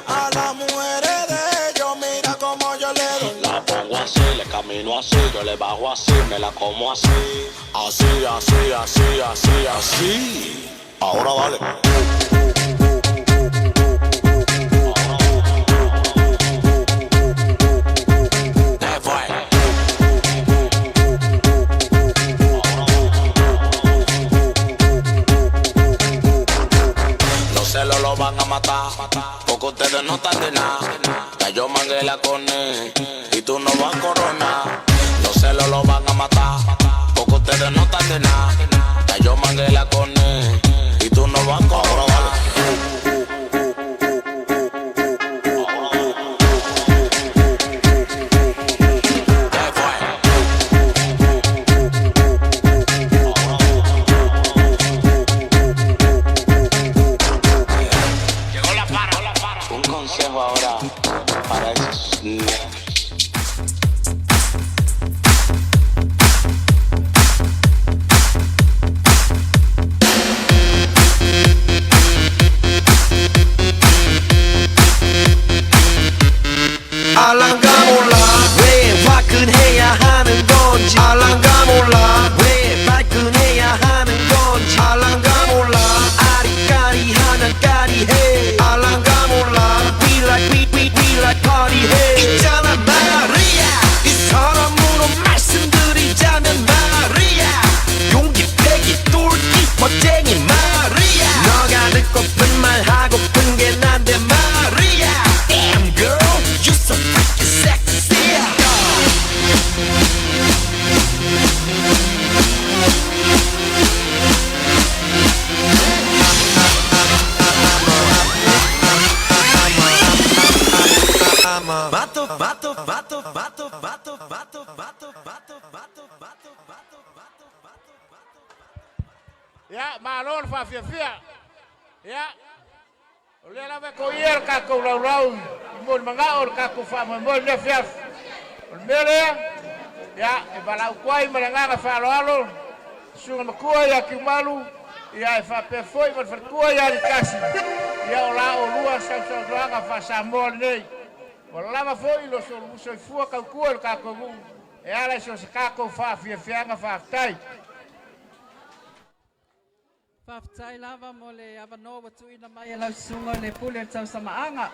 A las mujeres de ellos, mira cómo yo le doy. La pongo así, le camino así, yo le bajo así, me la la como así. Así, así, así, así, así. Ahora dale. ¿Qué fue? Los celos lo van a matar, porque ustedes no están de nada. Ya yo mangué la con él, y tú no vas a coronar. Los celos lo van a matar, porque ustedes no están de nada. Ya yo mangué la con él, y tú no vas a coronar. ¿Qué fue? Llegó la para. Un consejo ahora para esos niños. 알랑가 몰라 왜 화끈해야 하는 건지 알랑가 몰라 왜 발끈해야 하는 건지 알랑가 몰라 아리까리하면 까리해 알랑가 몰라 We like we we we like party 해 있잖아 말이야 이 사람으로 말씀드리자면 말이야 용기 패기 뚫기 멋쟁이 말이야 너가 듣고픈 말 하고픈 게 난데 말이야 Damn girl you so freaking sexy. 마토 마토 마토 마토 마토 마토 마토 마토 마토 마토 마토 마토. Ia, malo le faafiafia. Ia, o lea lava e koia le kakou laulau i molimagao o le kakou faamoemoe i lenei afiafi. O le mea lea, ia, e valaau atu ai ma le agaga faaaloalo, susuga matua ia Tiumalu, ia e faapea foi ma le faletua ia Alikasi, ia o la oulua sausaunoaga faa-Samoa lenei. Ua lava foi lo soifua tautua i le tatou nuu e ala i so o se tatou faafiafiaga faafetai. Faafetai lava mo le avanoa ua tuuina mai e lau susuga i le pule o le tausamaaga.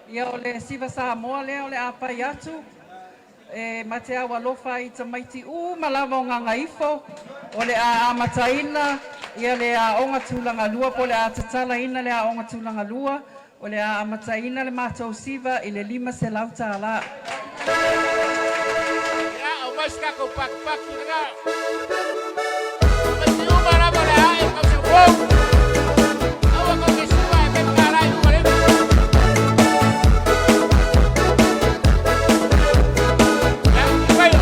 Ia o le siva Samoa lea o le a pai atu e ma te au alofa ai i tamaiti uma lava o Gagaifo o le a amataina ia le aoga tulaga lua po o le a tatalaina le aoga tulaga lua o le a amataina le matou siva i le $500. Ia, aumai se tatou patupatu lena. Tamaiti uma lava o le a ae i le tausaga fou. Aua tou te su'a e mea tala i luga o le ivi. Ia, faia.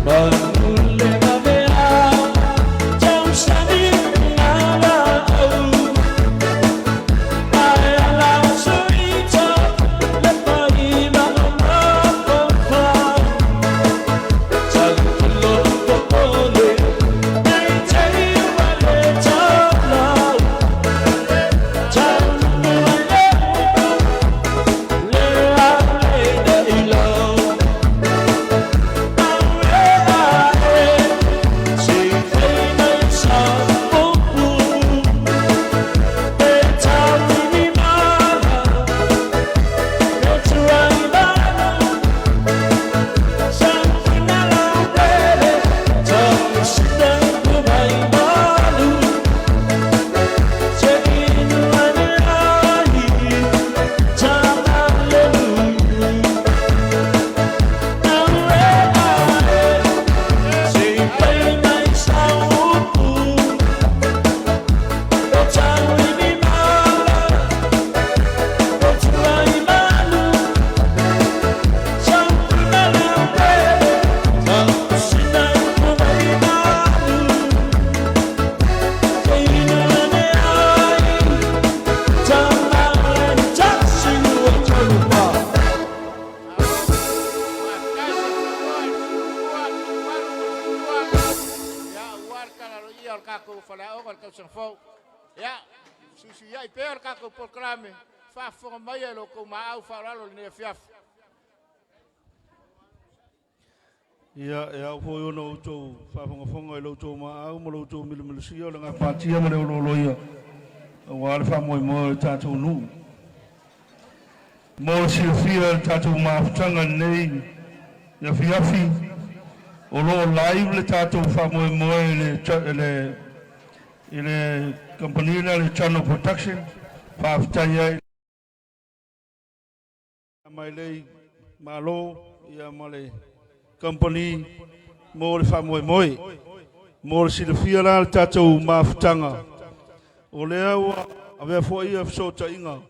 Faafetai i le Atua i le susuga i le Matua Tiumalu ma le faletua, ia, aua le tala aloaia o le tatou faleaoga i le tausaga fou. Ia, fesuisuiai pea le tatou polokalame, faafofoga maia i lo outou maau faaaloalo i lenei afiafi. Ia, e ao foi ona outou faafogafoga i lo outou maau ma lo outou milomilosia o le gapatia ma le olooloia aua le faamoemoe o le tatou nuu. Mo le silafia e le tatou mafutaga i lenei afiafi, o lo o live le tatou faamoemoe i le, i le, i le kamupani lea le Channel Production. Faafetai ai mai lei Malo ia ma le kamupani mo le faamoemoe. Mo le silafia la le tatou mafutaga, o lea ua avea foi ia fesootaiga,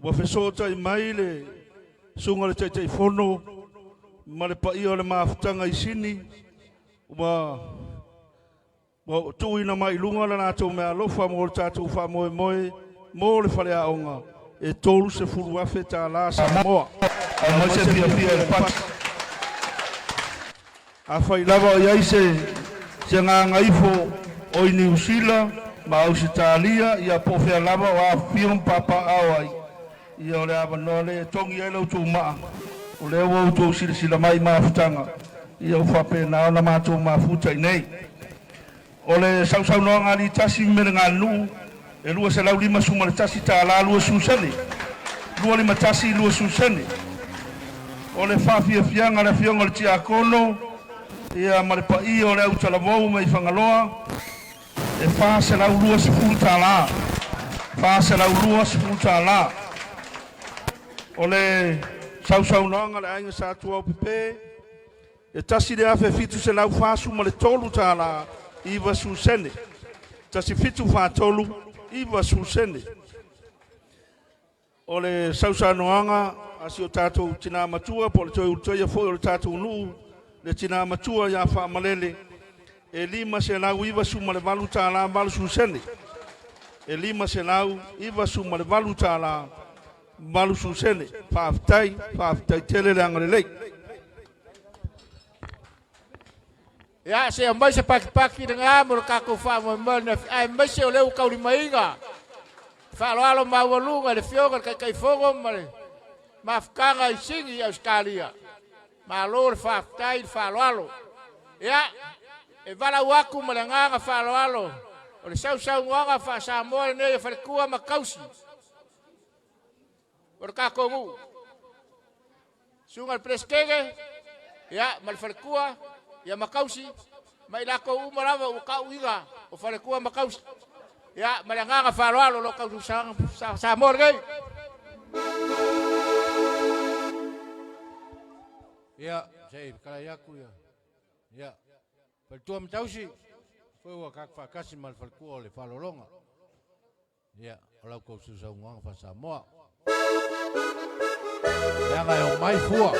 ua fesootai mai le susuga i le Taitaifono ma le paia o le mafutaga i Sini, ua Ua tuuina mai i luga le latou meaalofa mo le tatou faamoemoe mo le faleaoga e $30,000 Samoa. Aumai se fiafia i le pati. Afai lava o i ai se se gagaifo o i Niu Sila ma Ausetalia, ia po o fea lava o afifio ma papaaao ai, ia o le avanoa lea e togi ai la outou maa, o lea ua outou silasila mai i mafutaga, ia ua faapena ona matou mafuta i inei. O le sausaunoaga a Litasi ma Meleganuu e $251 20 sene, 251 20 sene. O le faafiafiaga a le Afioga i le Tiakono ia ma le paia o le autalavou mai Fagaloa e $420, $420. O le sausaunoaga a le Aiga Sa Tuaopepe e $1,743 90 sene, 1743 90 sene. O le sausaunoaga a si o tatou tina matua po o le toe ulutaia foi o le tatou nuu, le tina matua ia Faamalele, e $598 80 sene, e $598 80 sene. Faafetai, faafetai tele le agalelei. Ia, se aumai se patipati lena mo le tatou faamoemoe i le aemaise o lea ua taulimaina faaaloalo maualuga i le Afioga i le Taitaifono ma le mafutaga i Sini i Ausetalia. Malo le faafetai le faaaloalo. Ia, e valaau atu ma le agaga faaaloalo o le sausaunoaga faa-Samoa lenei a Faletua ma Tausi o le tatou nuu. Susuga i le Peresetene, ia, ma le faletua, ia ma tausi, ma i latou uma lava ua tauina o faletua ma tausi. Ia, ma le agaga faaaloalo o lo o tausi Samoa lenei. Ia, se i fetalai atu ia. Ia, faletua ma tausi, foi ua tatou faatasi ma le faletua o le faalologa. Ia, o lau tou sausaunoaga faa-Samoa. Leaga e omai fua.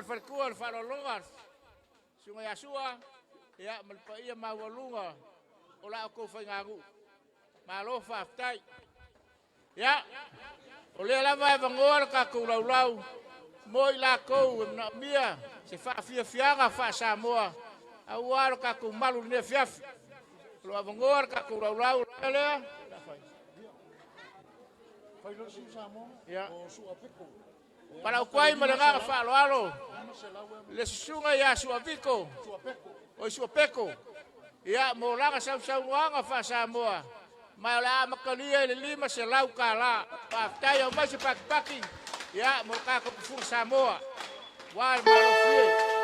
le faletua le faaaloaloga susuga ia Sua, ia ma le paia maualuga o la outou faiganuu. Malo faafetai. Ia, o lea lava e avanoa le tatou laulau mo i latou e manaomia se faafiafiaga faa-Samoa aua lo tatou malu i lenei afiafi. O lo o avanoa le tatou laulau lea. Ia. Palautuai ma le agaga faaaloalo le susuga ia Suaviko o Suapeko, ia mo lana sausaunoaga faa-Samoa, ma o le a amatalia i le $500. Faafetai, au mai se pakipaki, ia mo le tatou tufuga Samoa ua le malofie.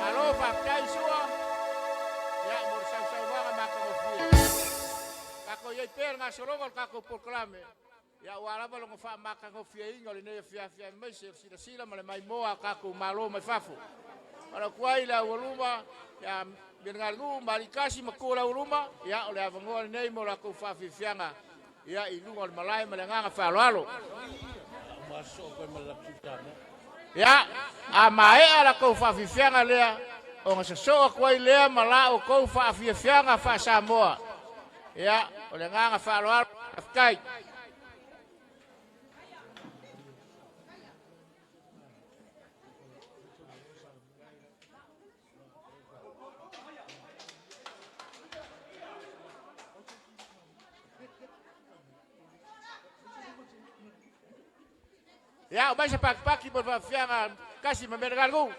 Malo faafetai Sua, ia mo le sausaunoaga matagofie. Tatou i ai pea le gasologa o le tatou polokalame, ia aua lava lona faamatagofieina o lenei afiafi aemaise o le silasila ma le maimoa a tatou malo mai fafo. Faalotu ai le aualuma ia Mialigalinuu ma Alikasi ma tua le aualuma, ia o le avanoa lenei mo latou faafiafiaga ia i luga o le malae ma le agaga faaaloalo. Ia, a maea la tou faafiafiaga lea, ona sosoo atu ai lea ma la outou faafiafiaga faa-Samoa. Ia, o le agaga faaaloalo, faafetai. Ia, o mai se pakipaki mo le faafiafiaga kasi ma Melegaligu.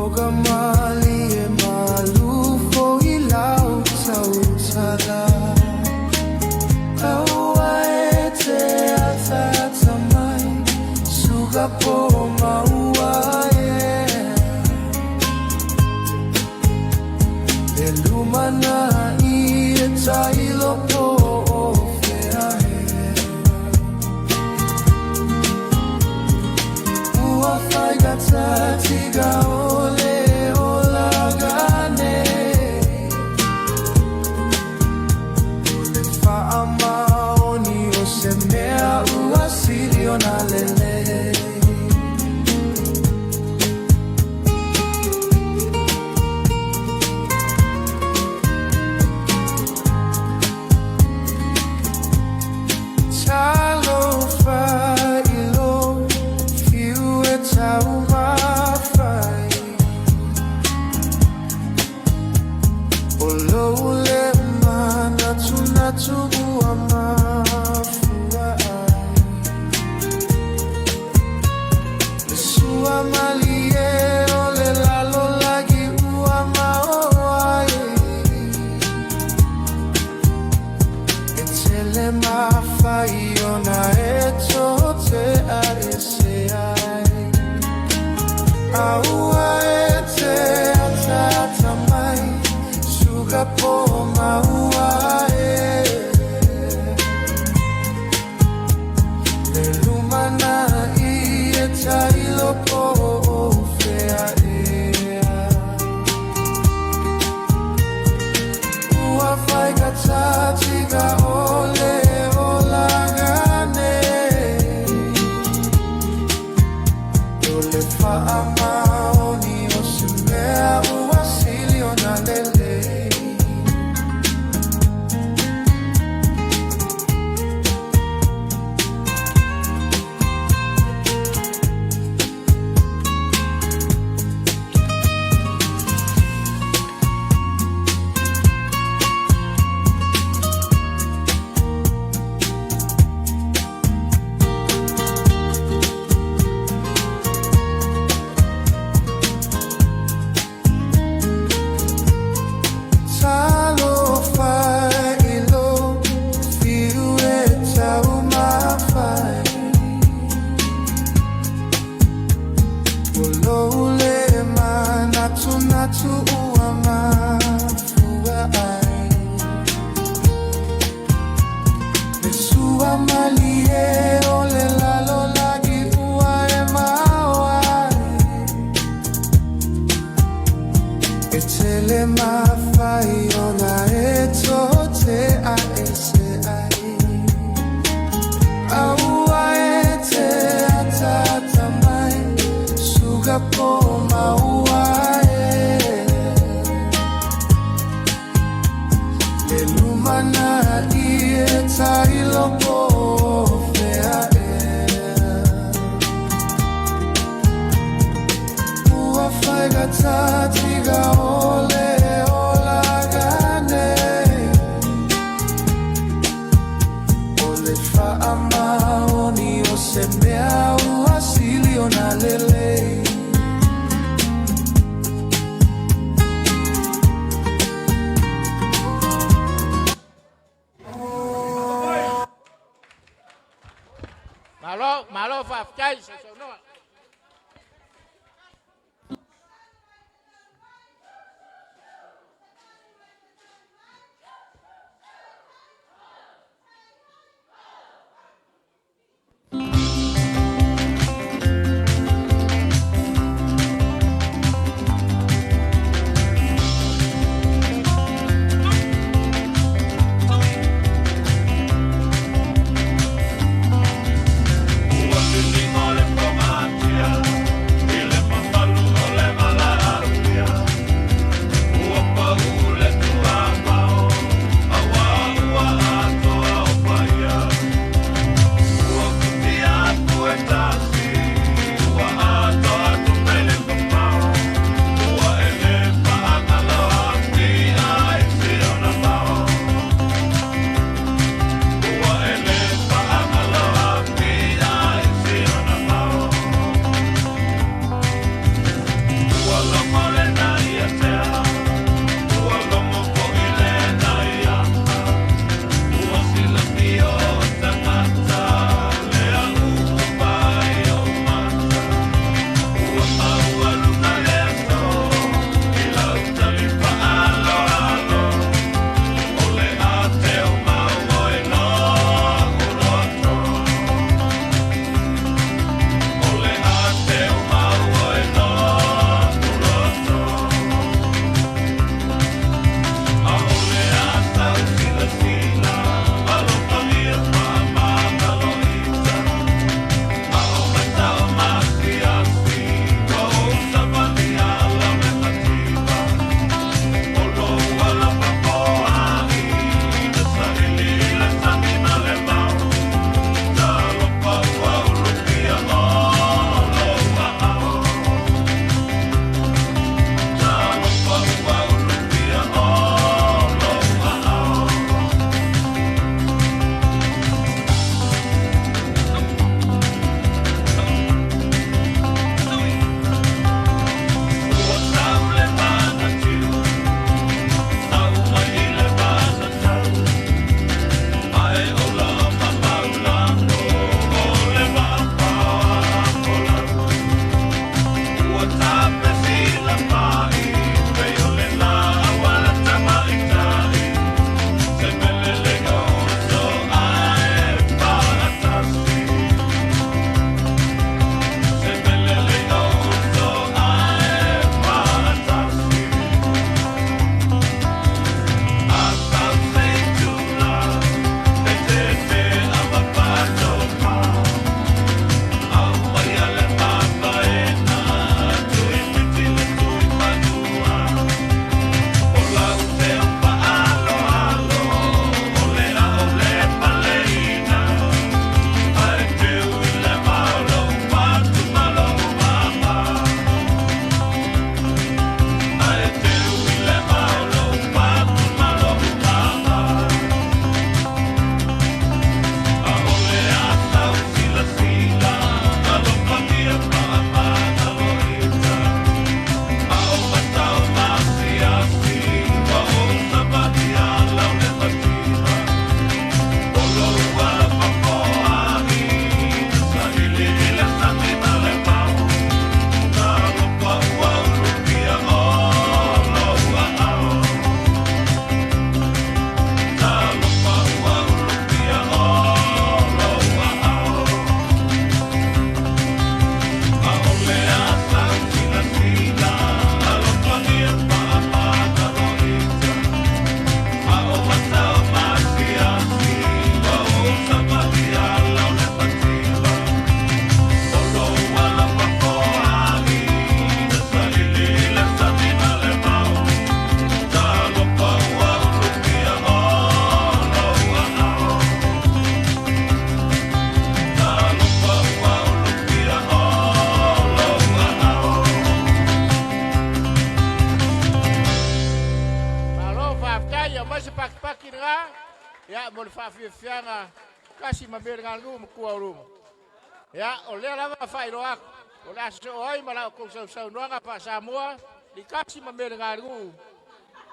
O ka malie malu foʻi lau tautala. Aua e te ataata mai, suka po maua e. Le lumanai e tailo po o fea e. Ua faigata tiga o le olaga nei. O le faamaoni o se mea ua sili ona lelei. Talofa i lou fiu e taumafai. O lou le manatunatu ua mafua ai. Le sua malie o le lalolagi ua maoa ai. E tele mafai ona e tote a e se ai. Aua e te ataata mai, suka po maua e. Le lumanai e tailo po o fea ea. Ua faigata tiga o le olaga nei. O le faamaoni o se mea ua sili ona lelei. Talofa i lou fiu e taumafai. O lou le manatunatu ua mafua ai. Le sua malie o le lalolagi ua e maoa ai. E tele mafai ona e tote a e se ai. Aua e te ataata mai, suka po maua e. Le lumanai e tailo po o fea ea. Ua faigata tiga o le olaga nei. O le faamaoni o se mea ua sili ona lelei. Malo, malo faafetai sausaunoa. Ua filiga o le foga. pakipaki lena ia mo le faafiafiaga kasi ma mea le galunuu ma tua o luma. Ia o lea lava faailoa atu o le a sosoo ai ma la outou sausaunoaga faa-Samoa likasi ma mea le galunuu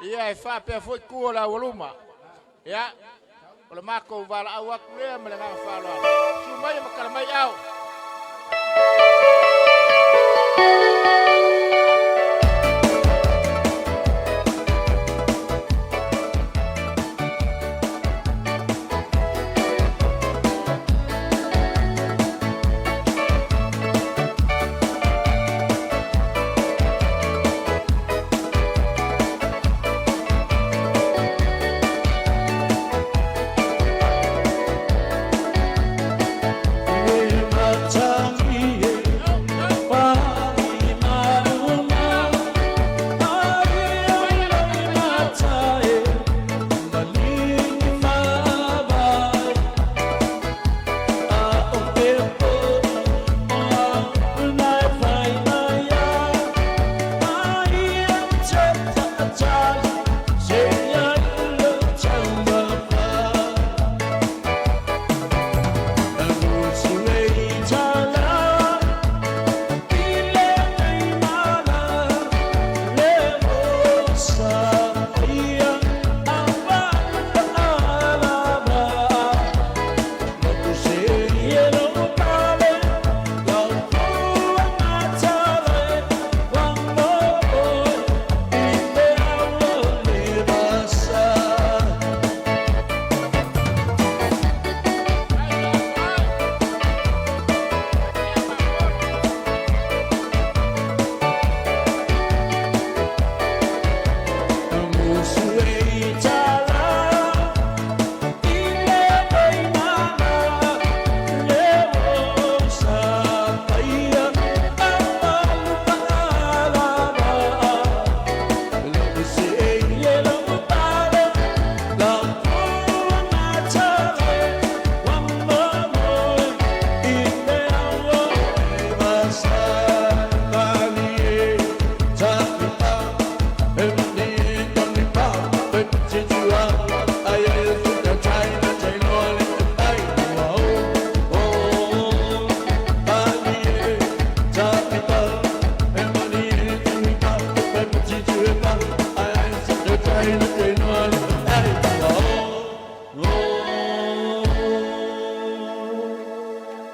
ia e faapea foi tu o le aualuma. Ia o le matou valaau atu lea ma le agaga faaaloalo. Susu mai ma tala mai ao.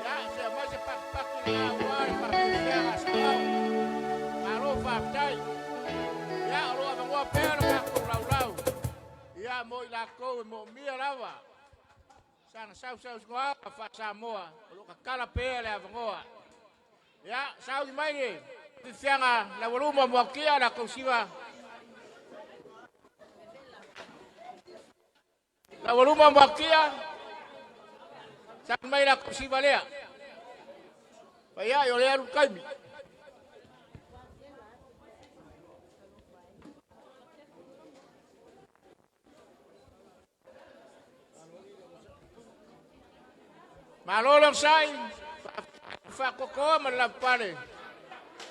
Ia se mai se pakipaki lena ua le faafiafiaga a Saao. Malo faafetai. Ia o loo avanoa pea le tatou laulau ia mo i latou e moomia lava sana sausaunoaga faa-Samoa, o loo tatala pea le avanoa. Ia sauni mai le fiafiaga le aualuma mo Atia la tausiva. Le aualuma mo Atia, sauni mai la tausiva lea. Fai ai o le alu taimi. Malo le onosai, faatoatoa ma le lavapapale.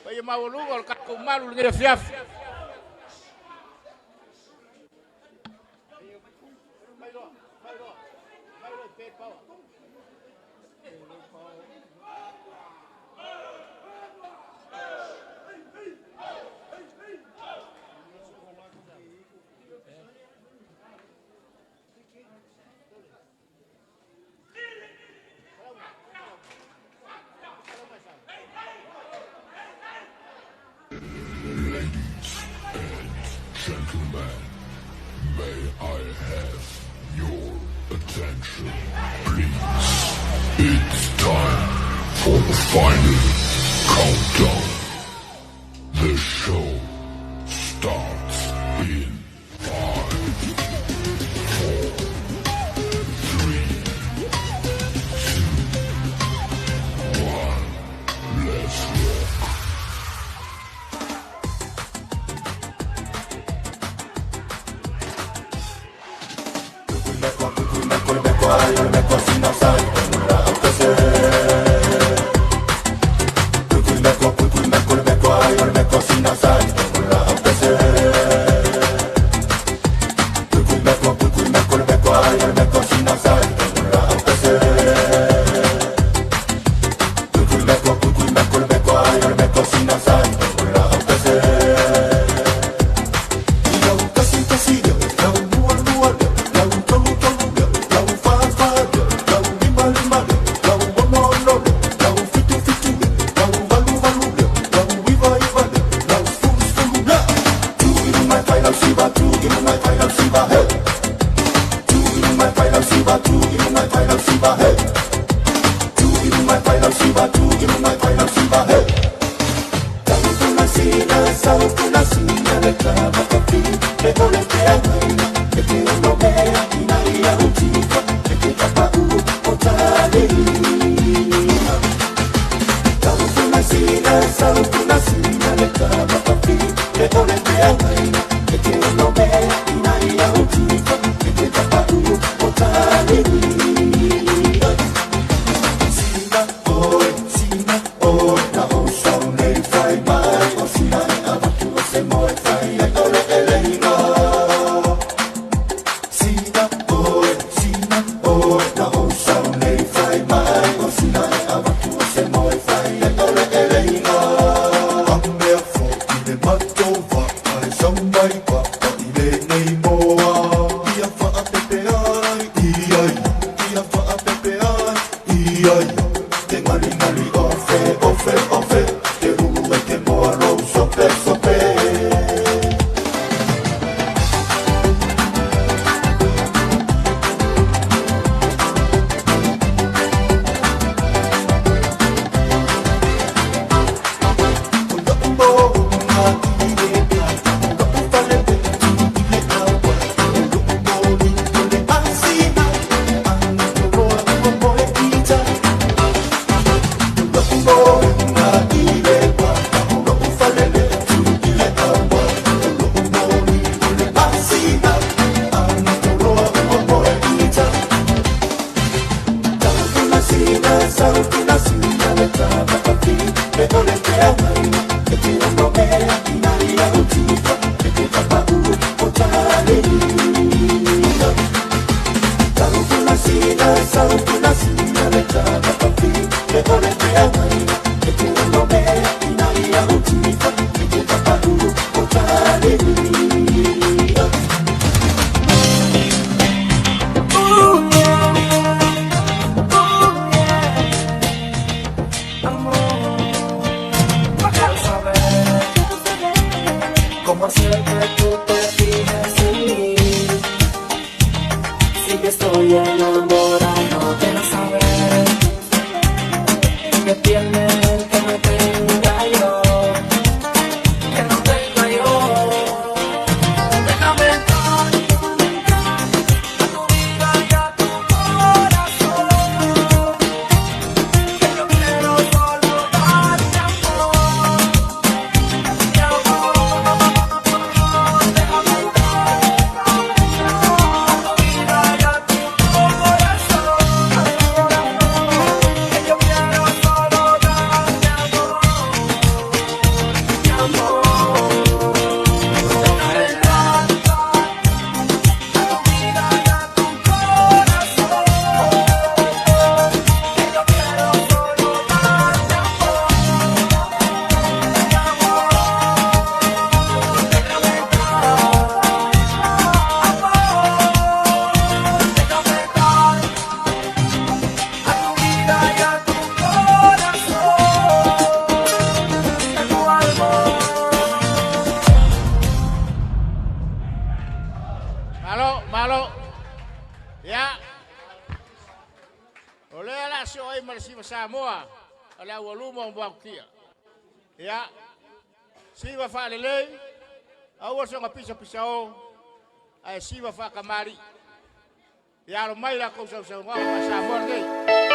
Paia maualuga o le tatou malu i lenei afiafi. Ladies and gentlemen, may I have your attention, please? It's time for the final countdown. The show starts in 5, 4, 3, 2, 1. Let's rock. Pisa pisa o ae siva faakamali ia alo mai la kou sausauga ma Samoa lenei.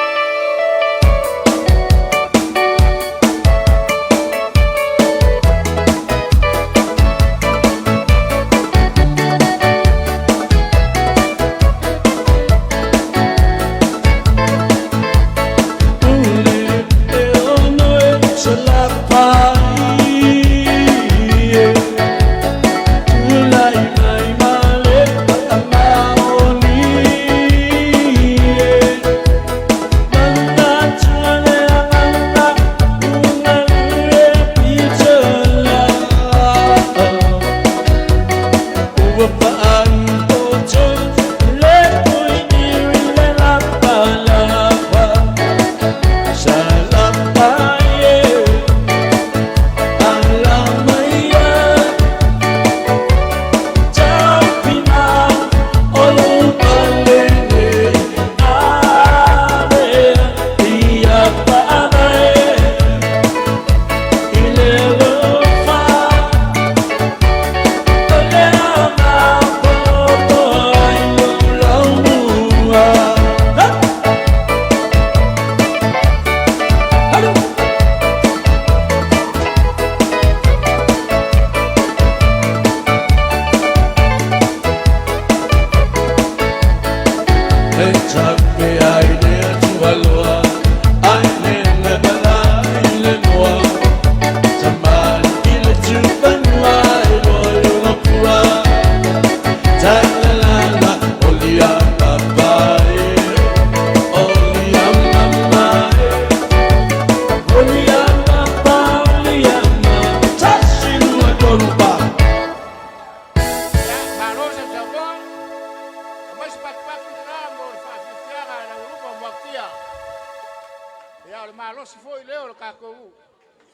Mai ma le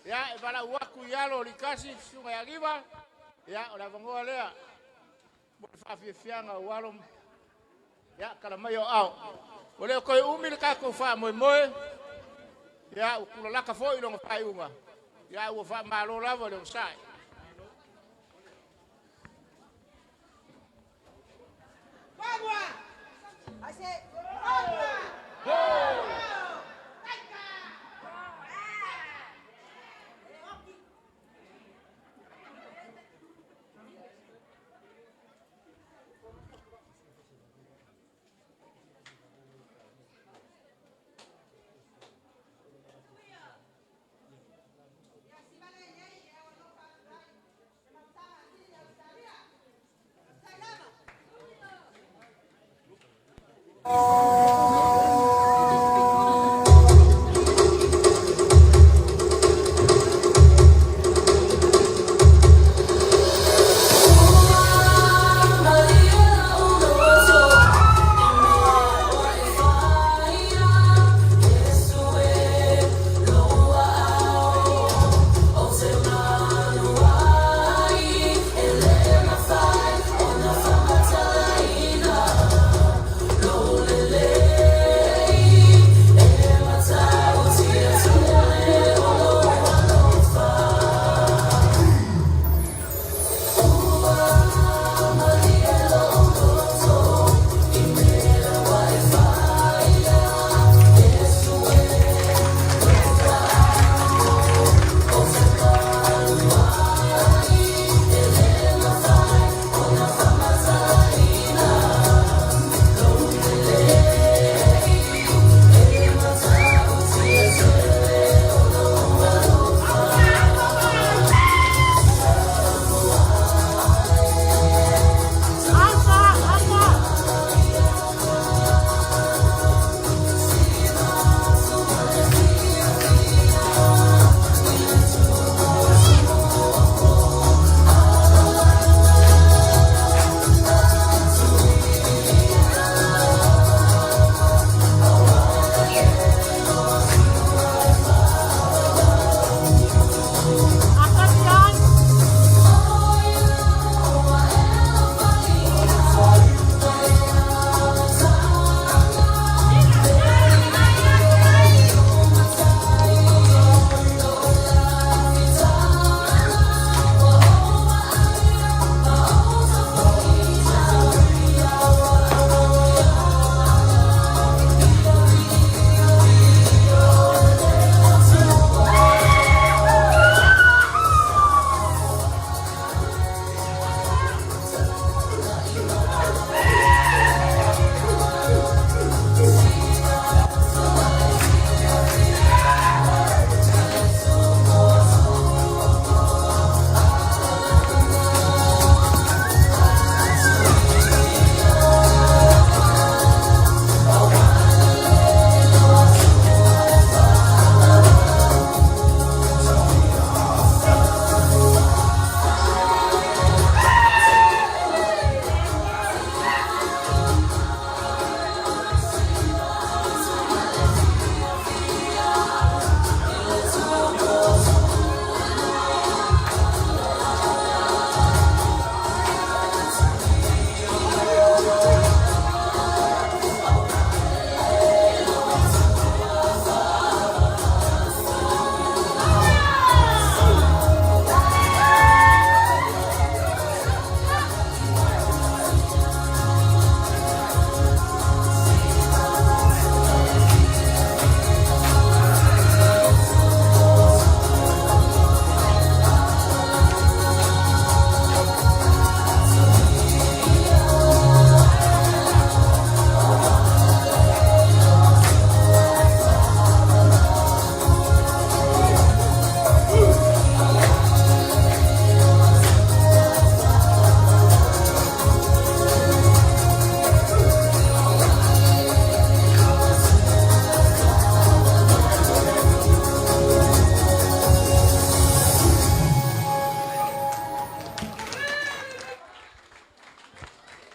Ia, e valaau atu i alo o Likasi, susuga ia Giva, ia, o le avanoa lea mo le faafiafiaga o alo, ia, tala mai o ao. Ua le o toe umi le tatou faamoemoe, ia, ua tulalata foi lona faaiuga, ia, ua faamalo lava le onosai. I say, Go!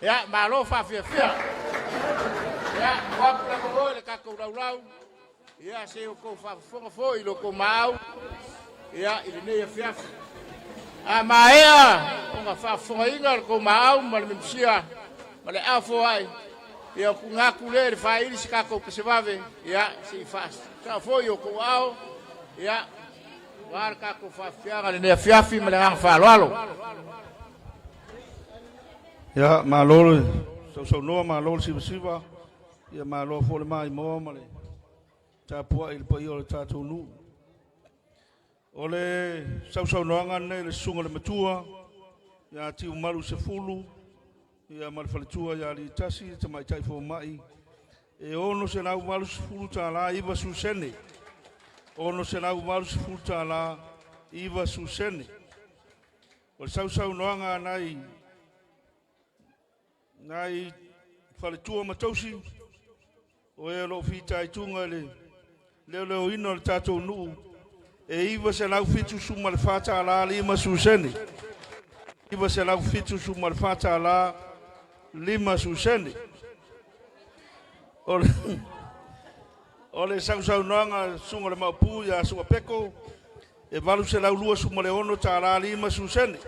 Ia, malo faafiafia. Ia, ua atu le avanoa i le tatou laulau, ia, se i outou faafofoga foi i lo outou maau. ia, i lenei afiafi. A maea ona faafofogaina le tou maau ma le mimisia ma le afoai, ia tuuina atu lea i le faili se tatou pesevave, ia, se i faasao foi o tou ao, ia, aua le tatou faafiafiaga i lenei afiafi ma le agaga faaaloalo. Ia, malo le sausaunoa, malo le sivasiva, ia malo foi le maimoa ma le tapuai i le paia o le tatou nuu. O le sausaunoaga lenei i le susuga i le matua ia Tiumalu Sefulu ia ma le faletua ia Litasi le tamaitai fomai e $680 9 susene. $680 9 susene. O le sausaunoaga a nai faletua ma tausi o e o lo o fitaituga i le leoleoina o le tatou nuu e $974 5 susene. $974 5 susene. O le sausaunoaga a susuga i le Maopu ia Suapeko e $826 5 susene.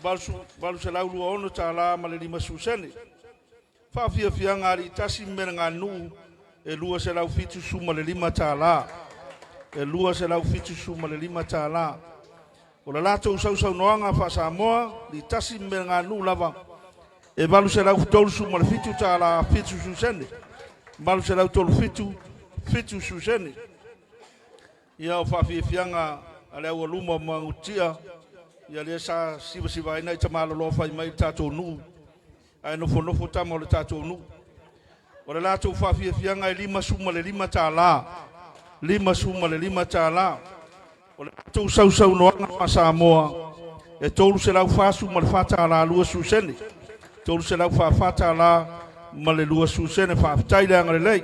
$826 ma le 5 susene. Faafiafiaga a Tasi ma Meleganuu e $275. E $275. O le latou sausaunoaga faa-Samoa, Litasi ma Meleganuu lava, e $837 7 susene. 837 7 susene. Ia o faafiafiaga a le aualuma o Magutia, ia lea sa sivasiva ai nai tamaloloa fai mai i le tatou nuu, ae nofonofo tama o le tatou nuu. O le latou faafiafiaga e $55, $55. O le latou sausaunoaga faa-Samoa e $344 2 susene. $344 ma le 2 susene. Faafetai le agalelei.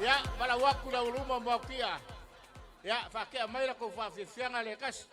Ia, valaau atu i le aualuma ma Moatia. Ia, faatea mai la tou faafiafiaga le tasi.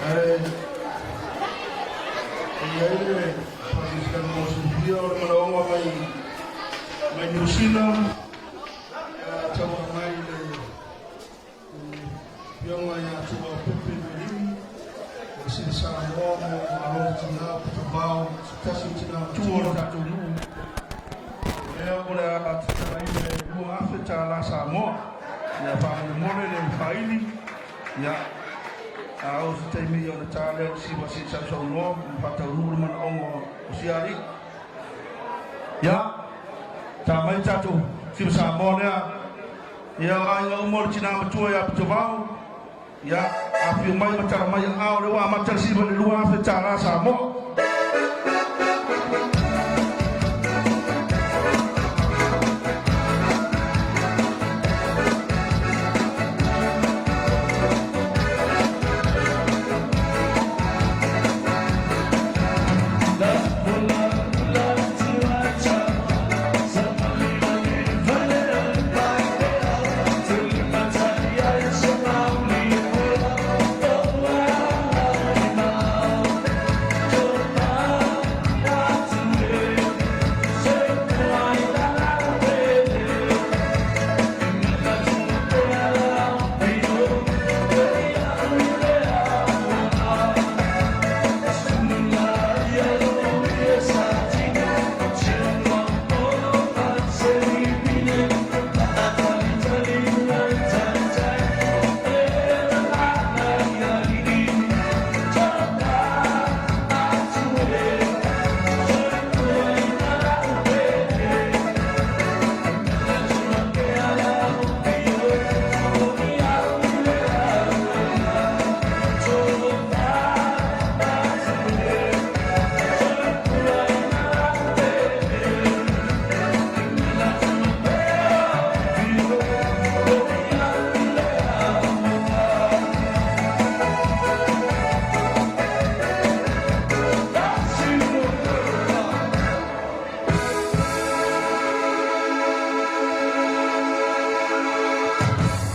Ae e i ai le faafiafiaga mo le silafia o le manaoga mai mai Niu Sila tauala mai i le Afioga ia Tuaopepe Melimi, o le Sili Samoa mo Malo le Tina o Pituvao, se tasi o tina matua o le tatou nuu, lea o le a tatalaina le $2,000 Samoa. Ia faamolemole le faili, ia, a oo se taimi ona ta lea o le siva se i sausaunoa ma faataunuu le manaoga o sia alii. Ia, ta mai tatou siva Samoa lea. Ia, o aiga uma o le tina matua ia Pitovao, ia, afifio mai ma tala mai aao, lea ua amata le siva i le $2,000 Samoa.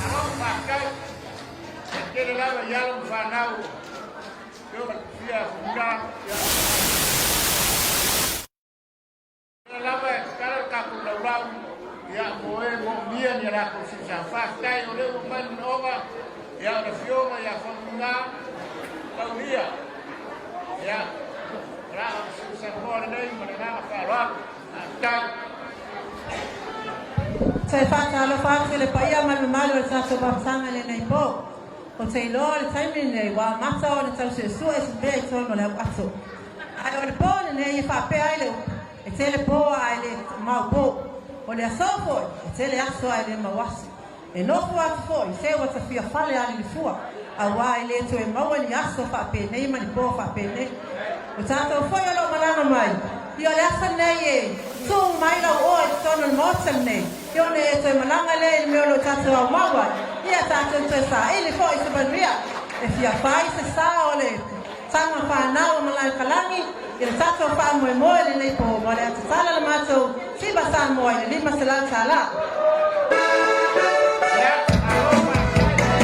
Alo, faafetai. E tele lava i alo ma fanau afioga i le Tofia Faumuina. Ia, o lea lava e tatala le tatou laulau, ia, mo e moomia ni a latou siusa. Faafetai o lea ua aumai le manaoga, ia, o le afioga ia Faumuina Taulia. Ia, o la o le siusa lenei ma le agaga faaaloalo. Faafetai. Toe faatalofa atu i le paia ma le mamalu o le tatou amataga i lenei po. Ou te iloa o le taimi lenei ua amata ona tau suesue se mea i totonu o le auato. Ae o le po lenei e faapea ai le upu, e tele po ae le mau po. O le aso foi, e tele aso ae le mau aso. E nofo atu foi se ua tafia fale alilifua, auā e le toe maua ni aso faapenei ma ni po faapenei. O tatou foi o lo o malaga mai, ia o le aso lenei e tuu mai lau oa i totonu o le Maota lenei, ia ona e toe malaga lea i le mea o lo o tatou aumau ai, ia tatou toe saili foi se manuia e fia fai se sa o le tama fanau o Malaekalagi i le tatou faamoemoe lenei po ma o le a tatala le matou Siva Samoa i le $500. Ia, malo faafetai.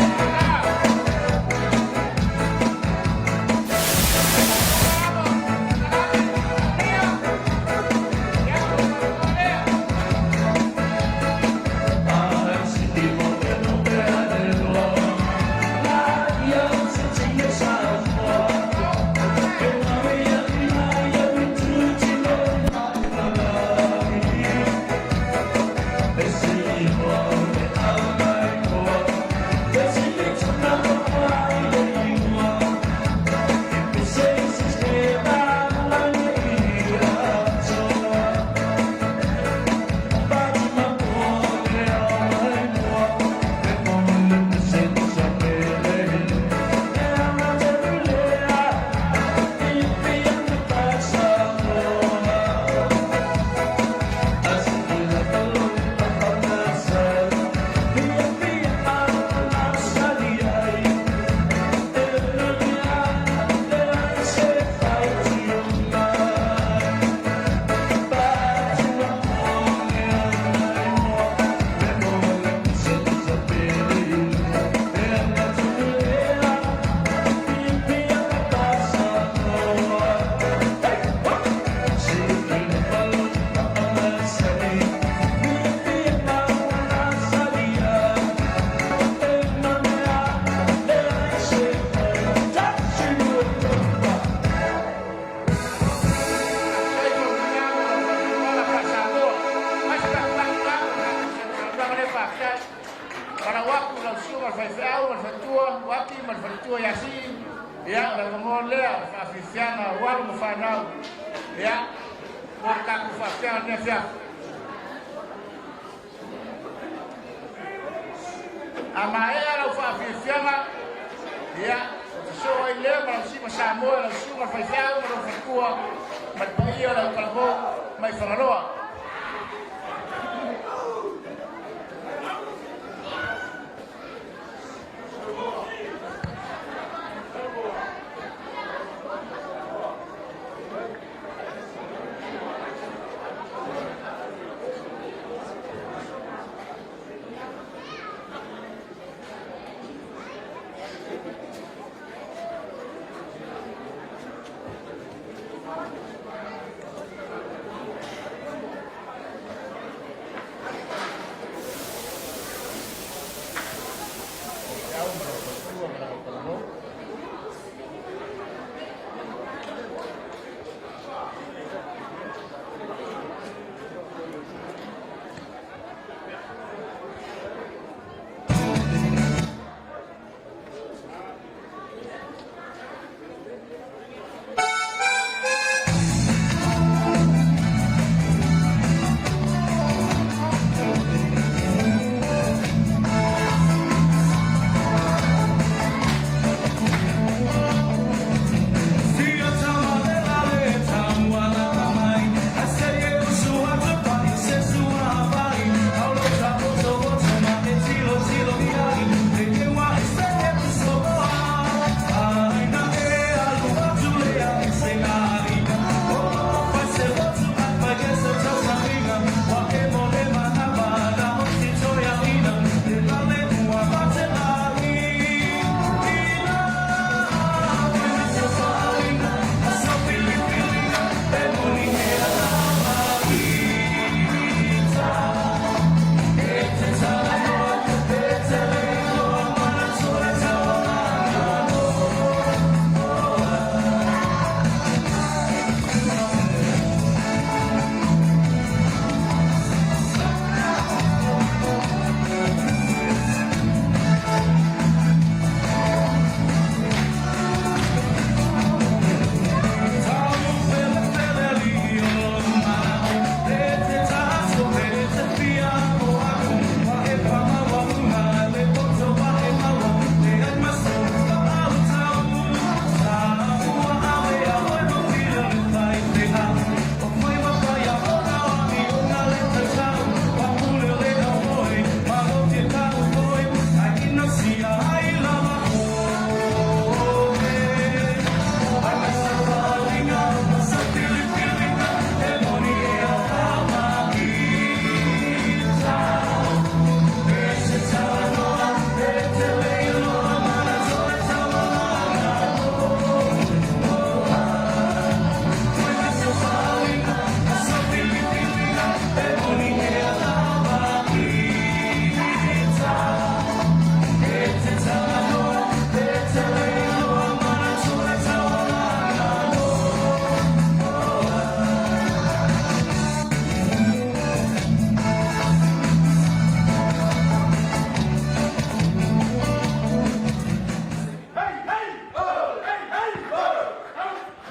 Ia, o le avanoa lea o le faafiafiaga o alo ma fanau, ia, mo le tatou faafiafiaga lenei afiafi. A maea lau faafiafiaga, ia, ona sosoo ai lea ma lau Sima Samoa, lau susuga i le faifeau ma lou faletua ma le paia o le autalavou mai Fagaloa.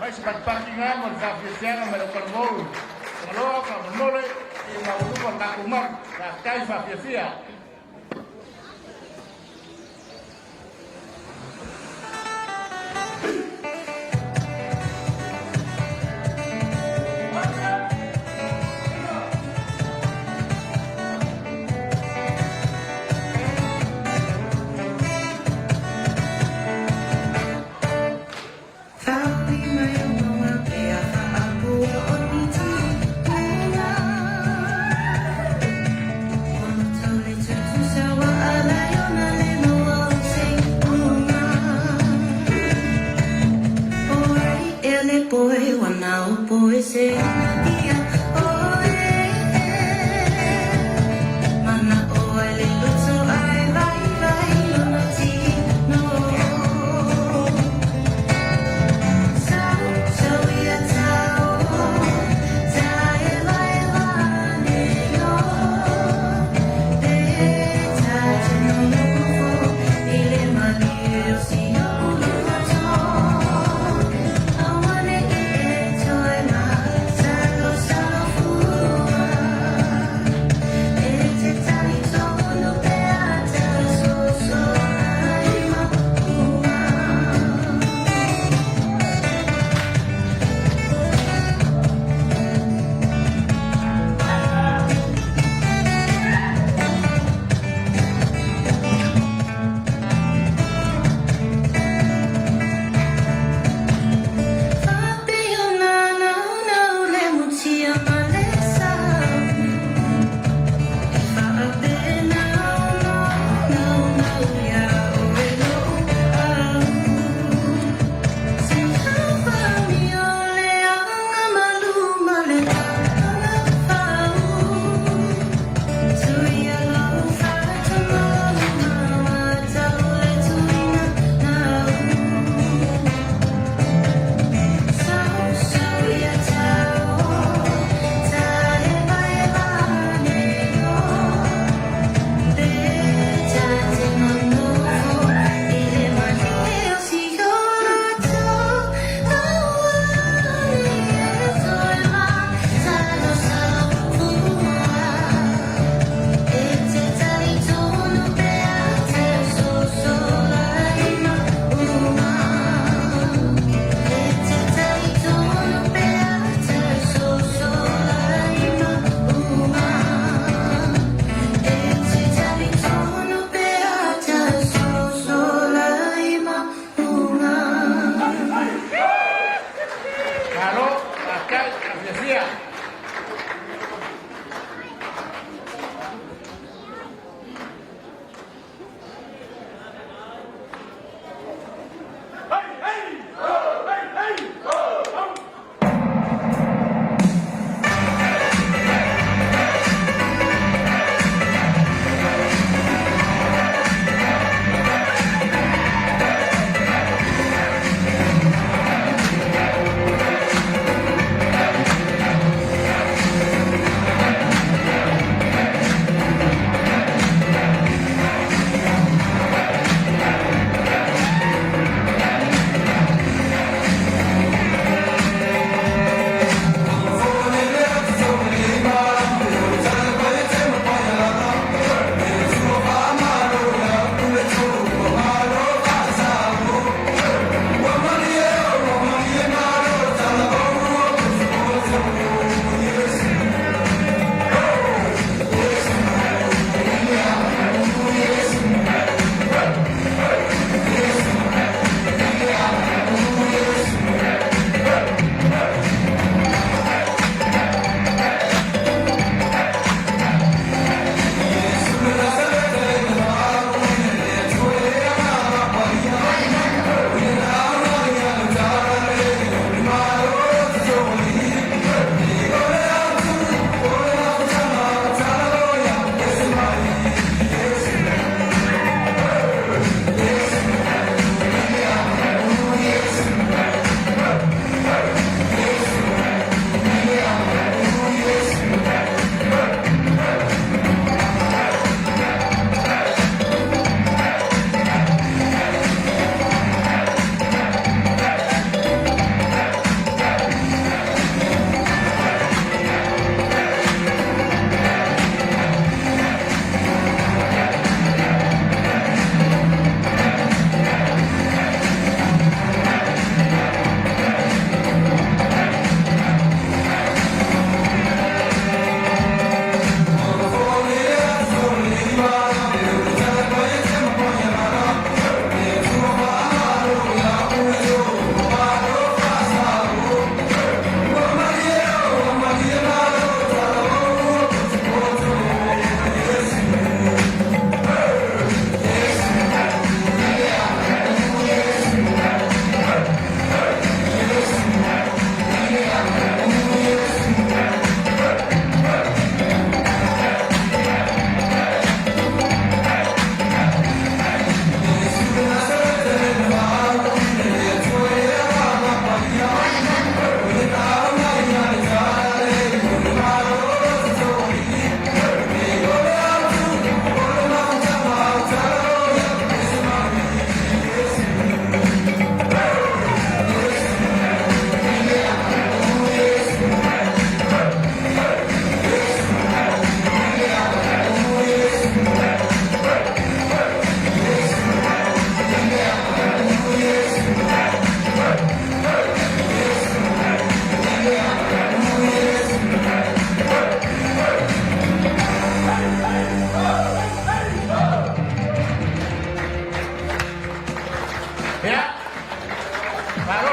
Mai se patipatiga mo le faafiafiaga mai lau talavou i Fagaloa faamolemole i maualuga o le tatou malu. Faafetai faafiafia.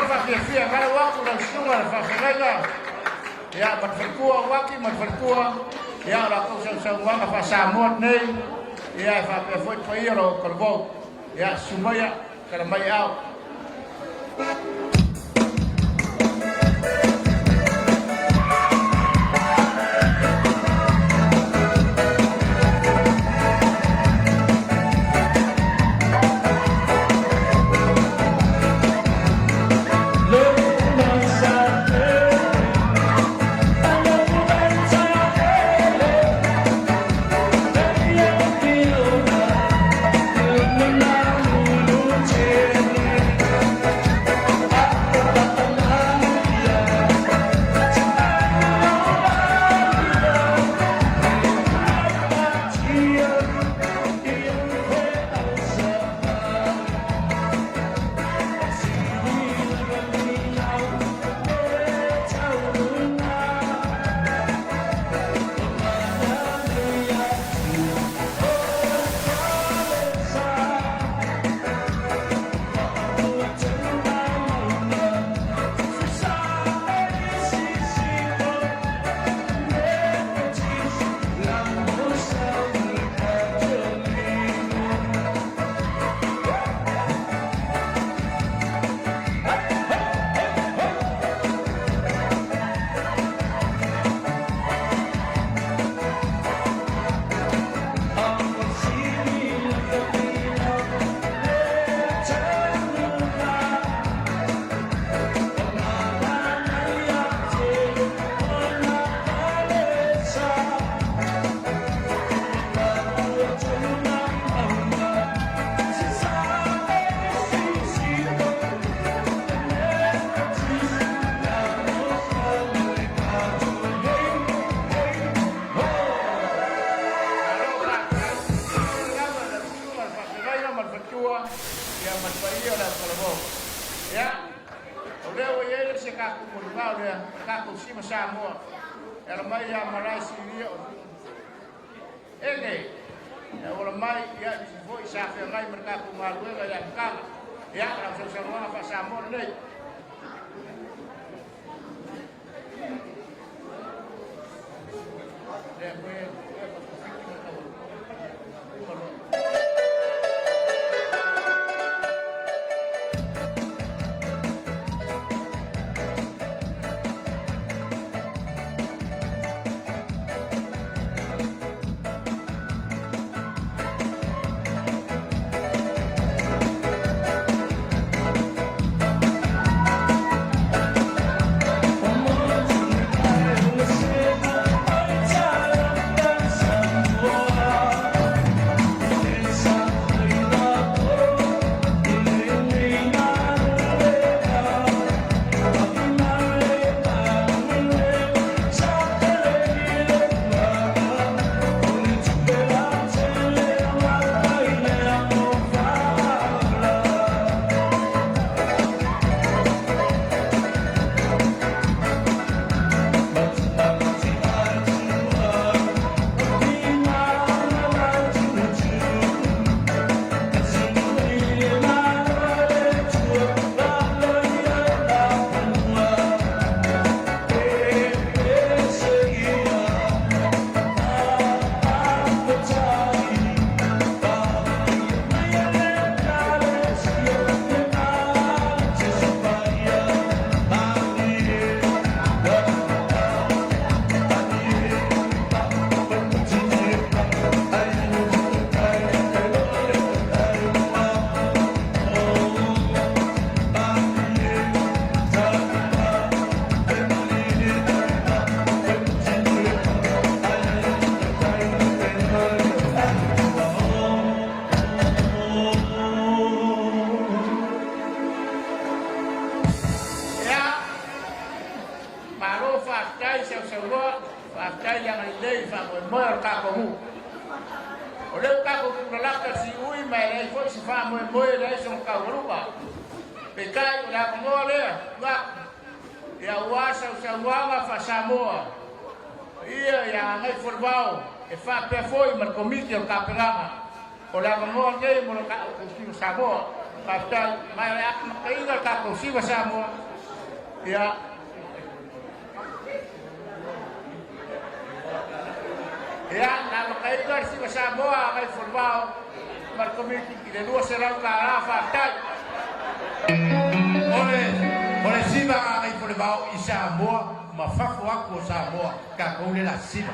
Faafiafia galau atu lau susuga le faafeagaiga ia ma le faletua o Uati ma le faletua ia o latou sausaunoaga faa-Samoa lenei ia e faapea foi le paia o lau talavou ia susu maia tala mai ao. Faafeagaiga ma le faletua ia ma le paia o le autalavou. Ia, o lea ua i ai le se tatou molimau lea, tatou sima Samoa, e ala mai ia Malae Silia o Eke, e auala mai ia nisi foi sa feagai ma le tatou galuega i le amataga. Ia, o lau sausaunoaga faa-Samoa lenei. Lea koe, Ia, malo faafetai sausaunoa, faafetai le agalelei i faamoemoe o le tatou nuu. O lea ua tatou tuulalata siui ma e leai foi se faamoemoe e leai sona taualuga. Peitai o le avanoa lea ua atu ia aua sausaunoaga faa-Samoa paia ia Gagaifomauga e faapea foi ma le Komiti o le Tapenaga. O le avanoa lenei mo le tatou Samoa. Faafetai mai o le akamakaina o le tatou siva Samoa. Ia Ia, na makaina le siva Samoa a Gagaifomavao ma le Komiti i le $200, faafetai. O le siva a Gagaifomavao i Samoa ma fafo atu o Samoa, tatou le la siva.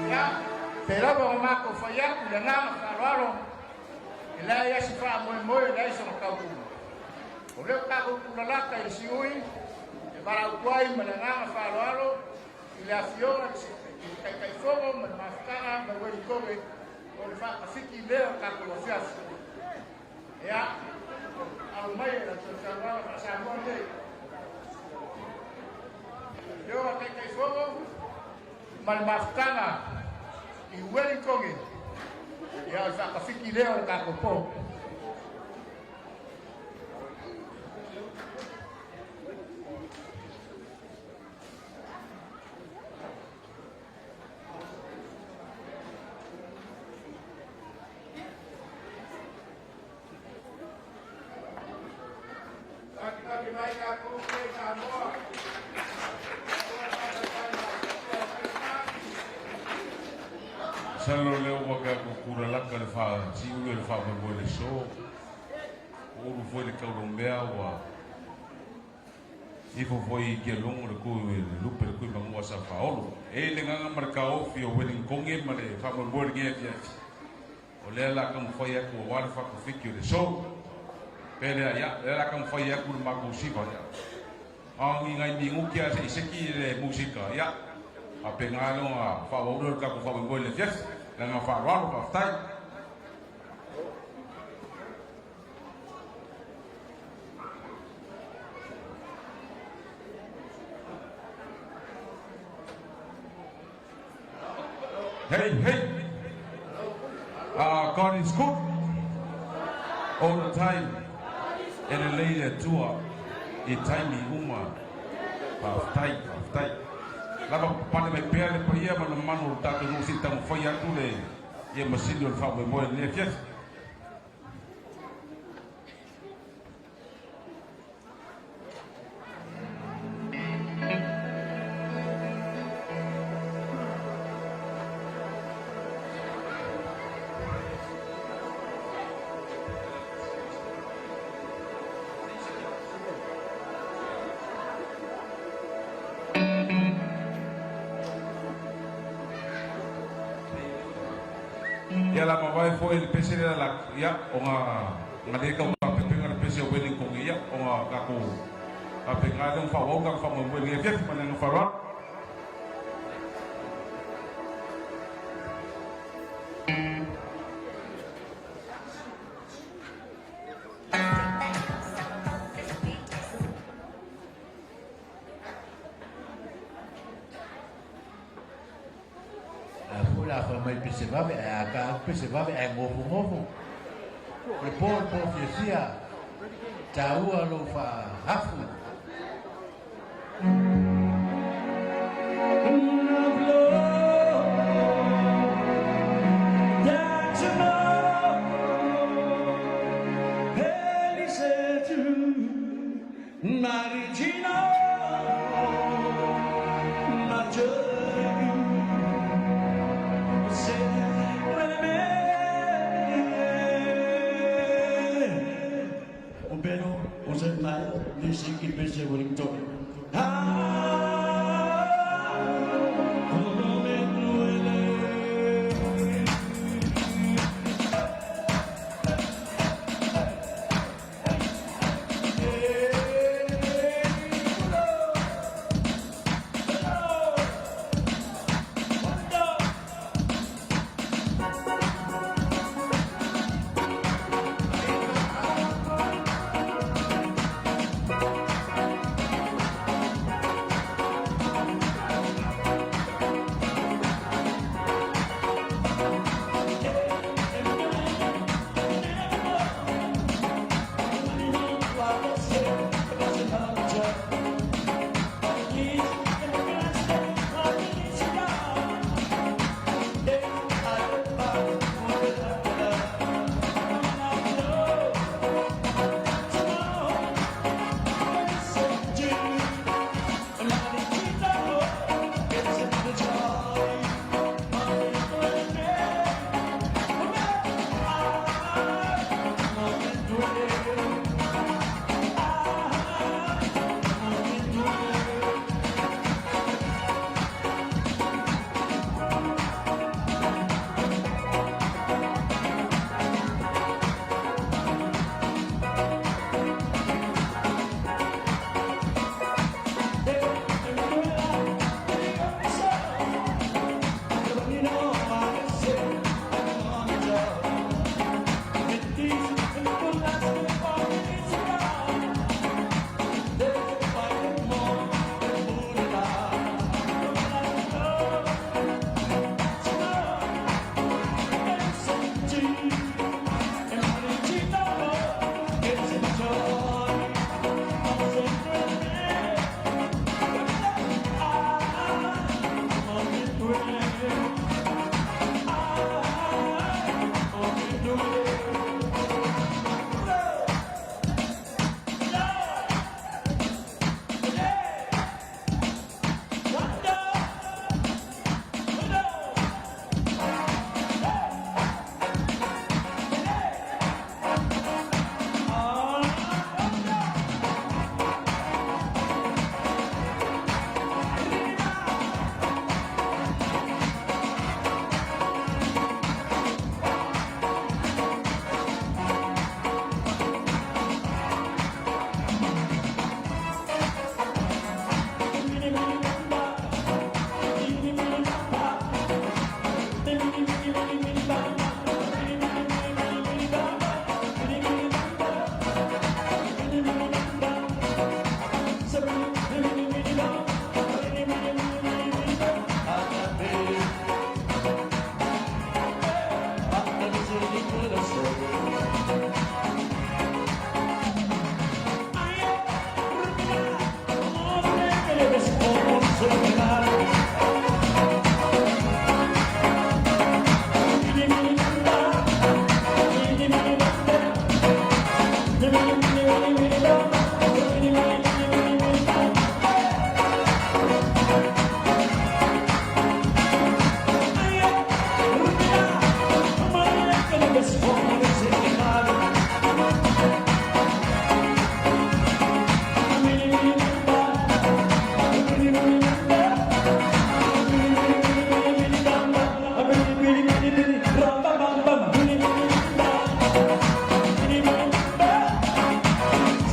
Ia, pei lava ona matou fai atu i le agaga faaaloalo, e leai lava se faamoemoe, e leai sona taunuuga. O lea ua tatou tulalata i le siui e valaautu ai ma le agaga faaaloalo i le afioga i le Taitaifono ma le mafutaga mai Ueligole o le faatafiti lea o le tatou afiafi. Ia, alo mai e la saunoaga faa-Samoa lenei. Afioga Taitaifono ma le mafutaga i Ueligole, ia o le faatafiti lea o le tatou po. Taki mai tatou nei Samoa. Salo leo ua ka kukura laka le fa siu le fa mo le so. Uru foi le kaulomea ua ifo foi i ke longo le kui le lupe le kui mangua sa faolo. E le nganga ma le kaofi o Wellingtonge ma le fa mo le nge fia. O lea la ka mawhai aku o wale whakawhiki o le so. Pele ia, lea la ka mawhai aku le mākou siva ia. Angi ngai minguki a se iseki le musika ia. A pe ngā longa whawauro le kako whawauro le fiafi. La ngā wharoaro whaftai. Hey, hey. God is good all the time. E le lei le tua i taimi uma. Whaftai, whaftai. Lava pane mai pea le paia ma na manu o tātou nuu si tamu whai atu le ia masini o le whawe moe le fiafi. Ia la mavae foi le pese lea la ia ona na le tau faapepeina le pese o Wellington ia ona tatou faapena lea ona faaauau le tatou faamoemoe i lenei afiafi ma le agaga faaaloalo. A foi la fai mai pese vave ae a ta atu pese vave ae gofogofo. O le po le po fiafia, taua lou faahafu.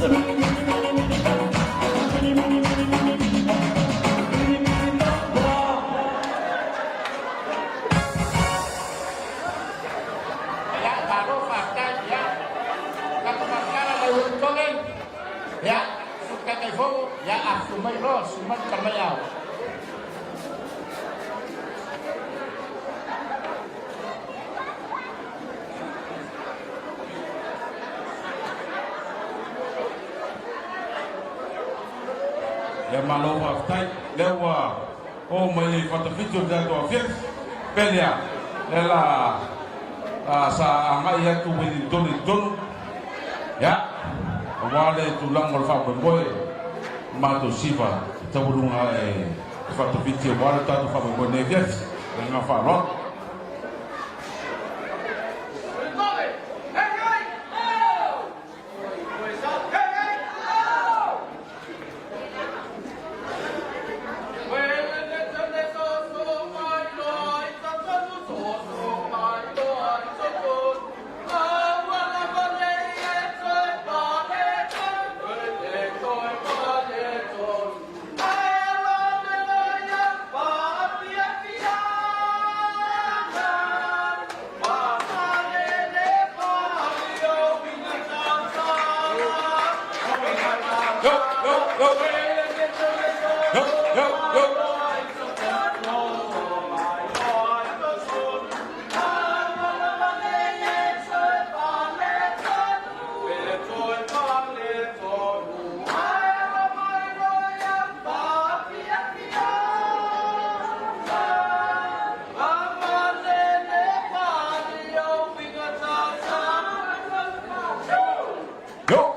Ia, malo faafetai, ia. Tatou faafetala mai Uenutoge, ia, Sui Taitaifono, ia, afifio mai loa, susu mai tala mai ao. Ia malo faafetai. Lea ua oo mai le fatafitu o le tatou afiafi. Pelea, lea la a sa agai atu Wellington i totonu. Ia, aua le tulaga o le faamoemoe matou siva e taualuga e fatafiti aua le tatou faamoemoe nei afiafi. Le agaga faaaloalo. Yo, yo, yo. Yo, yo, yo. Yo.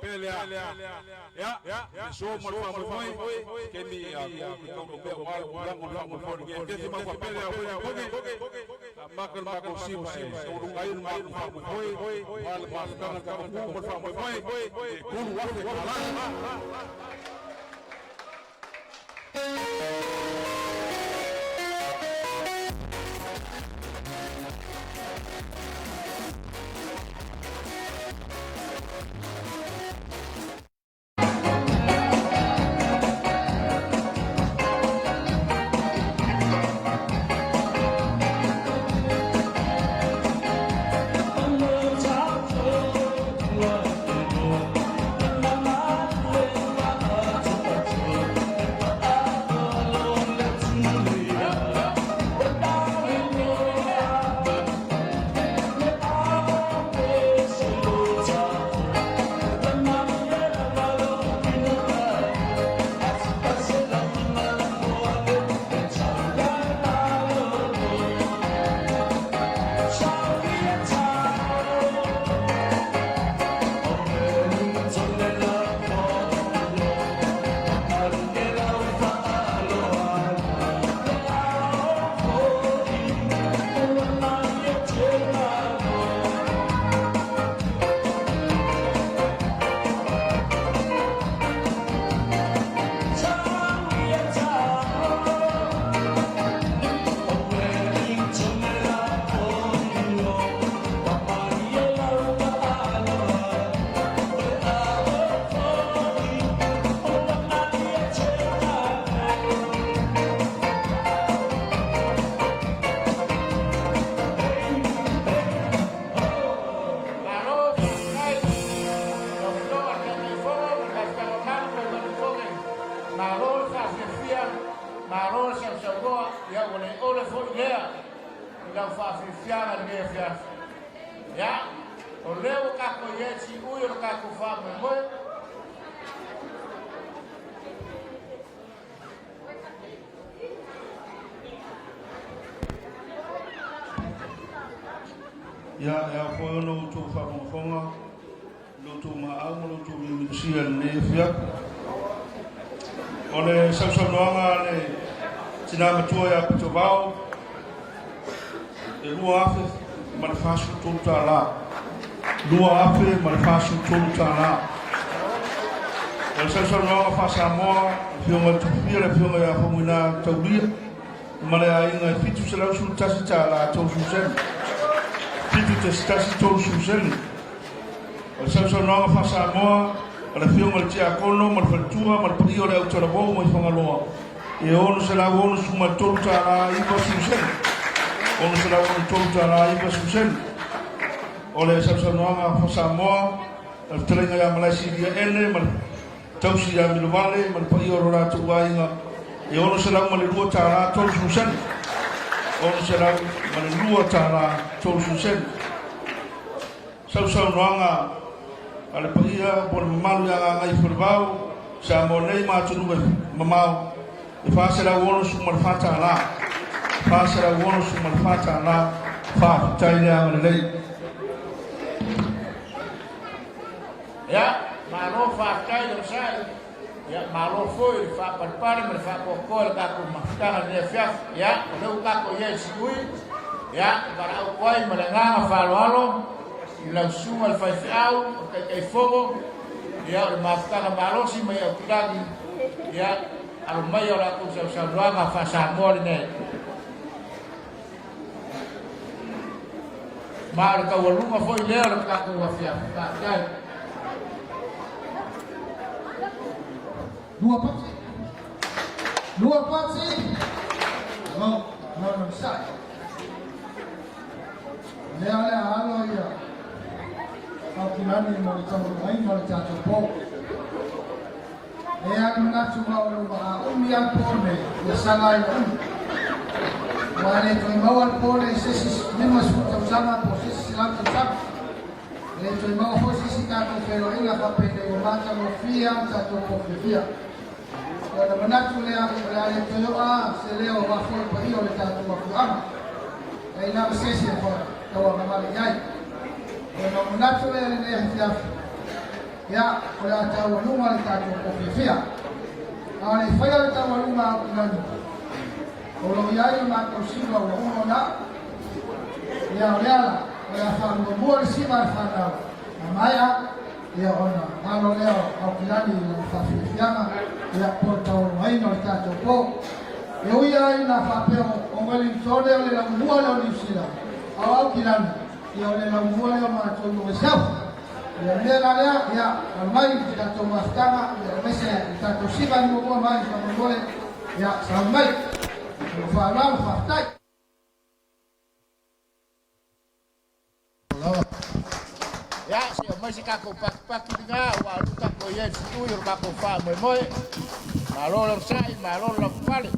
faapea lea, ia, le so ma le faamoemoe, kemi ia taunuu pea aua le tulaga o le faamoemoe i lenei afiafi. Ma faapea lea, Koge, maka le matou siva e taualuga ai le matou faamoemoe aua le mafutaga i le tatou nuu ma le faamoemoe i le $3,000. Malo faafetai lau Afioga i le Taitaifono ma le faafetai mamalu mai Vanukoge. Malo le faafiafia, malo le sausaunoa, ia ua le ole foi lea i lau faafiafiaga i lenei afiafi. Ia, o lea ua tatou i ai i le siui o le tatou faamoemoe. Ia, e ao foi ona outou faafogafoga i lo outou maau ma lo outou miumiusia i lenei afiafi. O le sausaunoaga a le tina matua ia Pitovao, e $2,043. $2,043. O le sausaunoaga faa-Samoa, le Afioga i le Tupufia, le Afioga ia Faumuina Taulia, ma le aiga e $711 30 sene. 711 30 sene. O le sausaunoaga faa-Samoa, o le Afioga i le Tiakono ma le Faletua ma le paia o le Autalavou mai Fagaloa, e $663 90 sene. $663 90 sene. O le sausaunoaga faa-Samoa, o le fetalaiga ia Malaesilia Ene ma le tausi ia Milovale ma le paia o lo latou aiga, e $602 30 sene. $602 30 sene. Sausaunoaga a le paia po o le mamalu ia Gagaifomauga, Samoa nei ma atunuu e mamao, e $464. $464. Faafetai le agalelei. Ia, malo faafetai le onosai. Ia, malo foi le faapalepale ma le faapoapoa i le tatou mafutaga i lenei afiafi. Ia, o lea ua tatou i ai i le siui. Ia, e valaau atu ai ma le agaga faaaloalo i lau susuga i le faifeau, o le Taitaifono, ia, o le mafutaga malosi mai Aukilagi, ia, alo maia o latou sausaunoaga faa-Samoa lenei. Ma o le taualuga foi lea o le tatou afiafi. Faafetai. Lua pati. Lua pati. Lo, lo no sai. Lea le alo ia. Aukilani mo le taualugaina o le tatou po. E ai le manatu ma o luma a umi a le po nei, ia saga ai le umi. Ua le toe maua le po nei i se isi 50 tausaga po o se isi 100 tausaga. E le toe maua foi se isi tatou feiloaiga faapenei ua matagofie lava le tatou po fiafia. Ona manatu lea, o le a le toe oo lava se leo aua foi le paia o le tatou afioaga. Leai lava se isi e tauagavale i ai. Ona ou manatu lea i lenei afiafi. Ia, o le a taualuga le tatou po fiafia. A o le i faia le taualuga a Aukilani, o lo o i ai le matou siva ua uma ona a'u. Ia, o le ala, o le a faamuamua le siva a le fanau, a maea, ia ona alo lea o Aukilani i lana faafiafiaga, ia, po o le taualugaina o le tatou po. E ui lava ina faapea o Welingtone o le laumua lea o Niu Sila, a o Aukilani, ia o le laumua lea o matou i Nuuausau. Ia, le mea la lea, ia, alo mai i le tatou mafutaga, ia, aemaise le tatou siva e muamua mai, faamolemole, ia, sauni mai. Ma lou faaaloalo, faafetai. Ia, se o mai se tatou pakipaki lena, ua alu tatou i ai i le siui o le tatou faamoemoe. Malo le onosai, malo le lavapapale.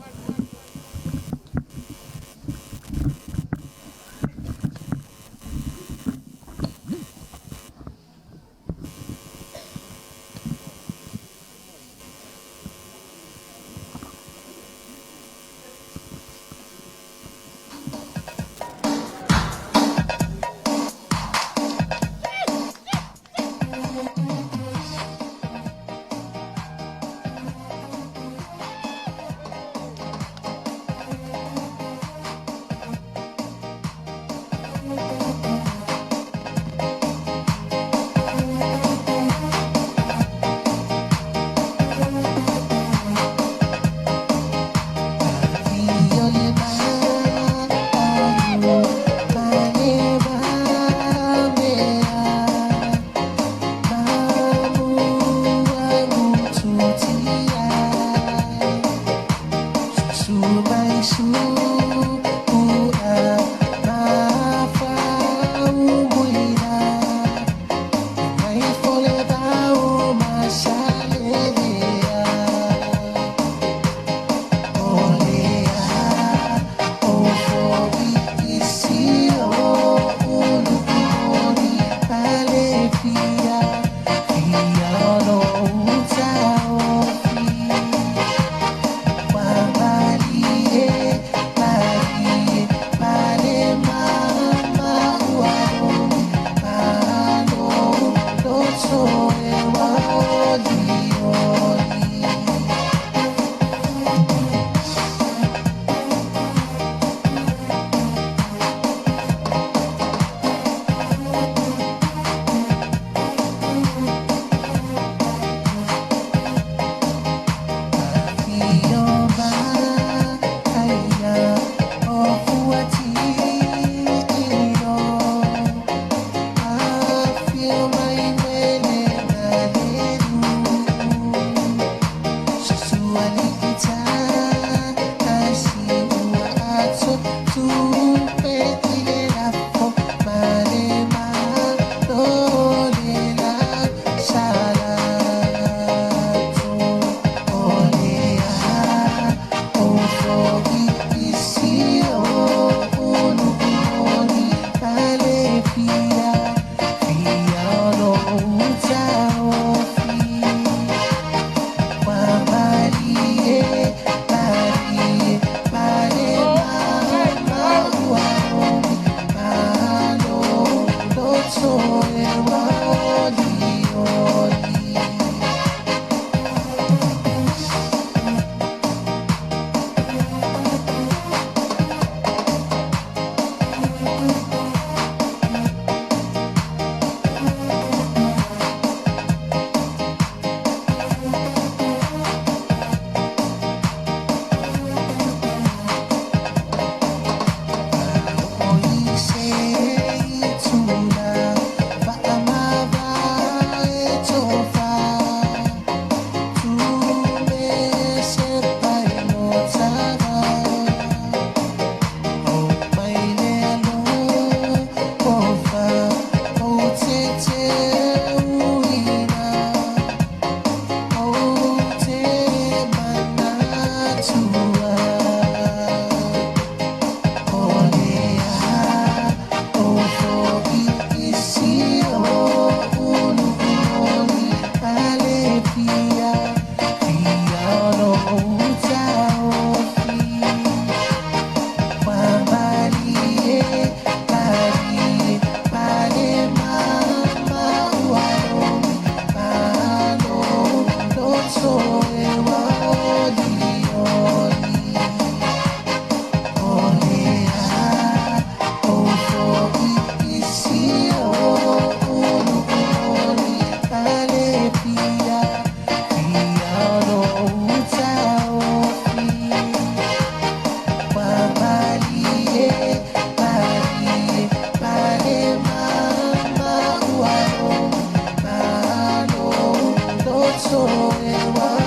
loto e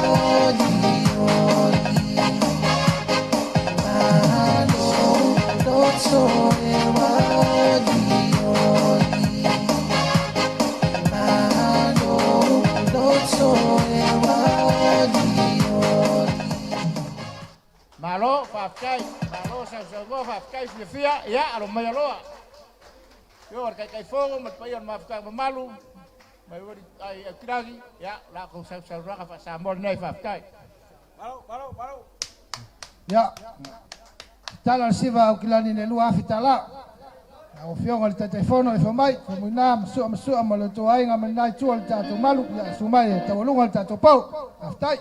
oli oli. Malo loto e oli oli. Malo loto e oli oli. Malo, faafetai, malo sausaunoa, faafetai fiafia, ia alo mai aloa. Io o le taitaifono ma le paia o le mafutaga mamalu, mai ua ai Aukilagi, ia o la kou sausaunoaga faa-Samoa lenei, faafetai. Malo, malo, malo. Ia, tala le siva au kilani le 2000 tala. Lau Afioga i le Taitaifono le fomai, famuina masua masua ma le tou aiga ma lena itu o le tatou malu, ia susu mai e taualuga le tatou pau. Faafetai.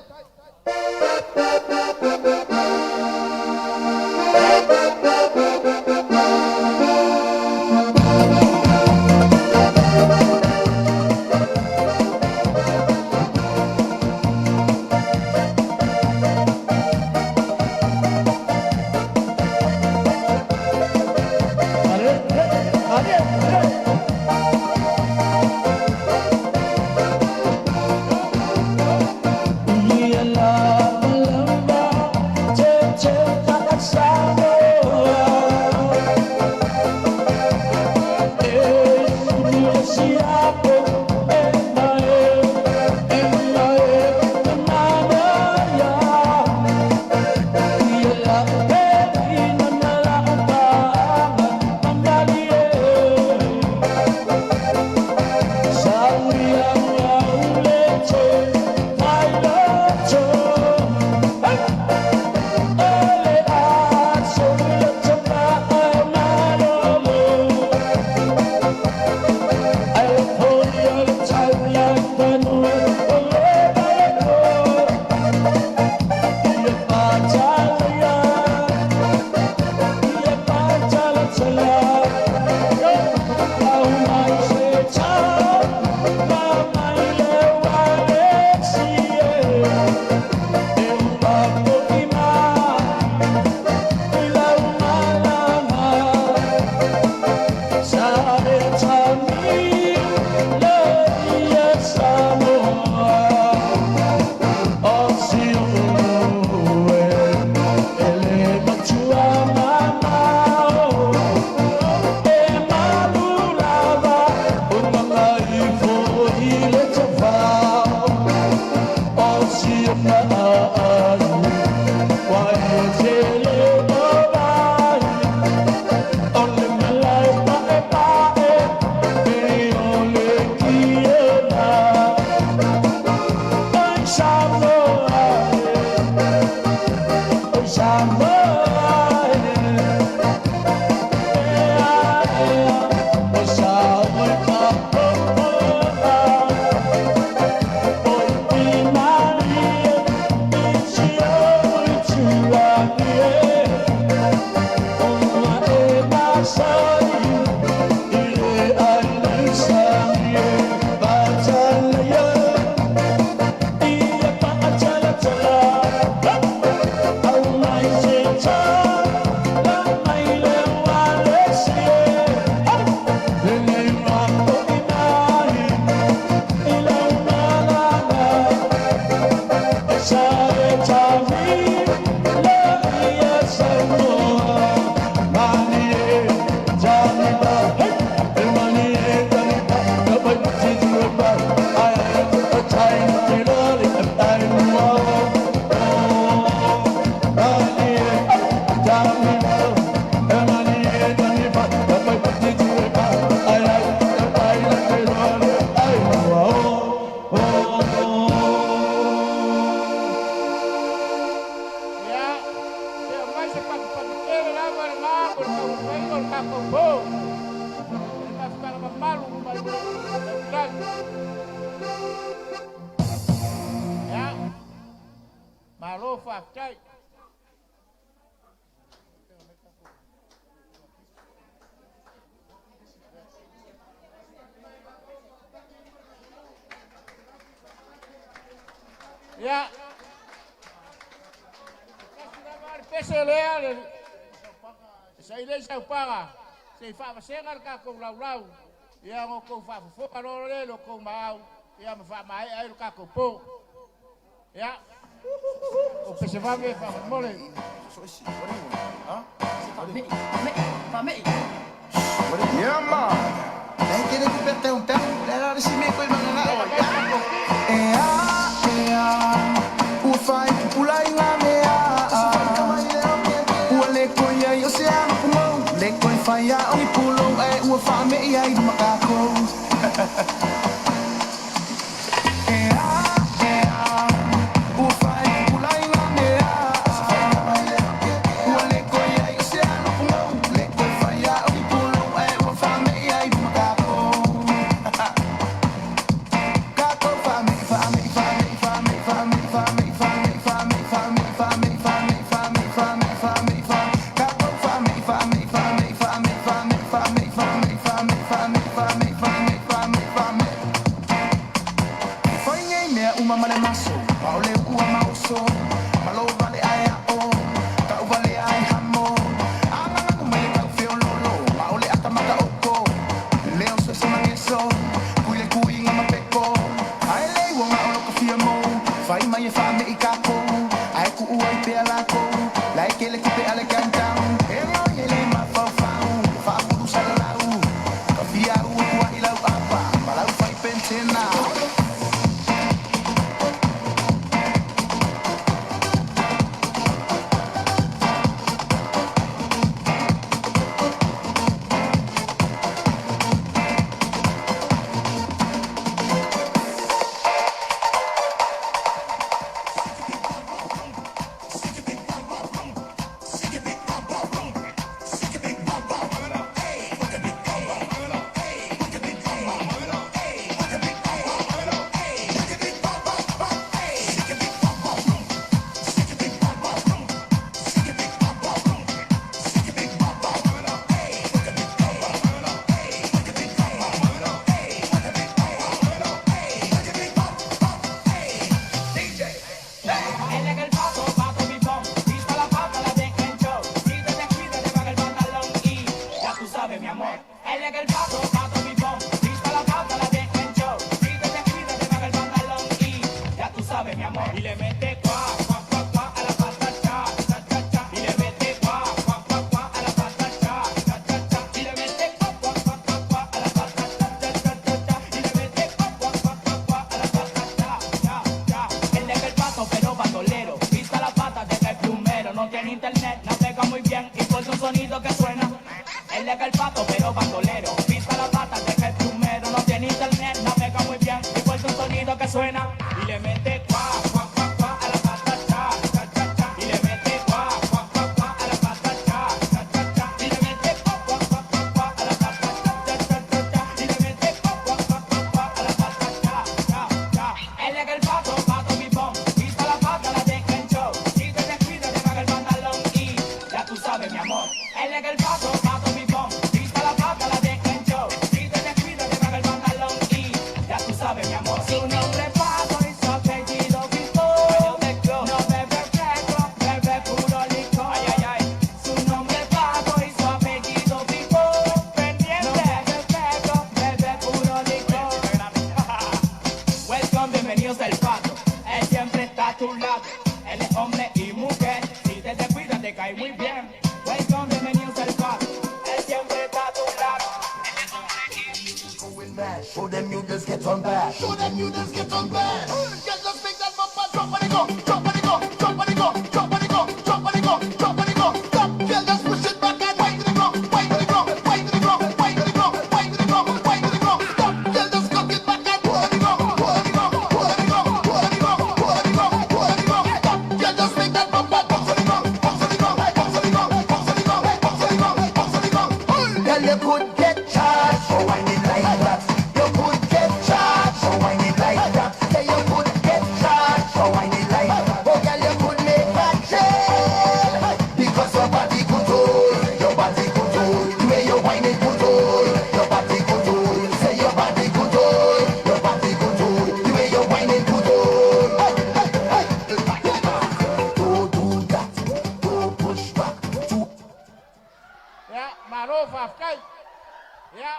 Ia, se o mai se patupatutele lava lena mo le taumafaiga o le tatou po. E le mafutaga mamalu mai Aukilagi. Ia, malo faafetai. Ia, tasi lava le pese lea, le sailei saupaga, se i faavasega le tatou laulau, ia ona outou faafofoga loa lea i lo outou maau, ia ma faamaea ai lo tatou po. Ia. O pesevave faamolemole. Yeah, man. E a, ua whai pupula i ngā mea. Ua le koi ai o se ana pungau, le koi whai a o ni pulo e ua wha me i ai makako. E a, ua whai pupula i ngā mea. Ua le koi ai o se ana pungau, le koi whai a o ni pulo e ua wha me i ai makako. Kako wha me, wha me, wha me, wha me, wha me, wha me, wha me, wha me, wha me, wha me, wha me, wha me, wha me, wha me, wha. Kako wha me, wha me, wha me, wha me, wha me, wha me, wha me, wha me, wha me, wha me, wha me, wha me, wha me. Whai nei mea uma male maso, paole ua mauso, malo vale ai a o, kau vale ai hamo. Angangangu mai le kau feo lolo, maole ata maka oko, leo se se mangeso, kui le kui ngā mapeko. Ai le ua ngā olo ka fia mo, whai mai e wha me i kako, ai ku ua i pea lako, lai ke le kupe ale kantau. E ngoi e le mawhau whau, wha puru salalau, ka fia ua kua i lau apa, malau whai pentena. Él es el pato, pato pipón. Pisa la pata, la deja en show. Si te descuidas, te paga el pantalón y ya tú sabes, mi amor. Él es el pato, pato pipón. Pisa la pata, la deja en show. Si te descuidas, te paga el pantalón y ya tú sabes, mi amor. Y le mete cuá, cuá, cuá, cuá a la pata, cha, cha, cha, cha. Y le mete cuá, cuá, cuá, cuá a la pata, cha, cha, cha, cha. Y le mete cuá, cuá, cuá, cuá, cuá a la pata, cha, cha, cha, cha, cha. Y le mete cuá, cuá, cuá, cuá, cuá a la pata, cha, cha, cha. Él es el pato, pero bandolero. Pisa la pata desde el plumero. No tiene internet, navega muy bien y pone un sonido que suena. Él es el pato, pero bandolero. Pisa la pata desde el plumero. No tiene internet, navega muy bien y pone un sonido que suena. Y le mete cuá, cuá, cuá, cuá a la pata, cha, cha, cha, cha. Y le mete cuá, cuá, cuá, cuá a la pata, cha, cha, cha, cha. Y le mete cuá, cuá, cuá, cuá, cuá a la pata, cha, cha, cha, cha, cha. Y le mete cuá, cuá, cuá, cuá, cuá a la pata, cha, cha, cha. Él es el pato, pato pipón. Pisa la pata, la deja en show. Si te descuidas, te paga el pantalón y ya tú sabes, mi amor. Él es el pato, pato pipón. Pisa la pata, la deja en show. Si te descuidas, te paga el pantalón y ya tú sabes, mi amor. Su nombre es Pato y su apellido Pipón. No bebe fresco, bebe puro licor. Ay, ay, ay. Su nombre es Pato y su apellido Pipón. Pendiente. No bebe fresco, bebe puro licor. Welcome, bienvenidos al Pato. Él siempre está a tu lado. Él es hombre y mujer. Si te descuidas, te cae muy bien. Welcome, bienvenidos al Pato. Él siempre está a tu lado. Show them you just get on back. Show them you just get on back. Get just make that bumper drop and it go, drop and it go, drop and it go, drop and it go, drop and it go, drop and it go. Stop, girl, just push it back and wait to the ground, wait to the ground, wait to the ground, wait to the ground, wait to the ground, wait to the ground. Stop, girl, just cock it back and pull the ground, pull the ground, pull the ground, pull the ground, pull the ground, pull the ground. Stop, girl, just make that bumper bounce on the ground, bounce on the ground, bounce on the ground, bounce on the ground, bounce on the ground, bounce on the ground. Girl, you could get charged for whining like that. You could get charged for whining like that. Yeah, you could get charged for whining like that. Oh, girl, you could make a jail because your body control, your body control. The way you whine it control, your body control. Say your body control, your body control. The way you whine it control. Hey, hey, hey. Don't do that. Don't push back. Too. Ia, malo faafetai. Ia.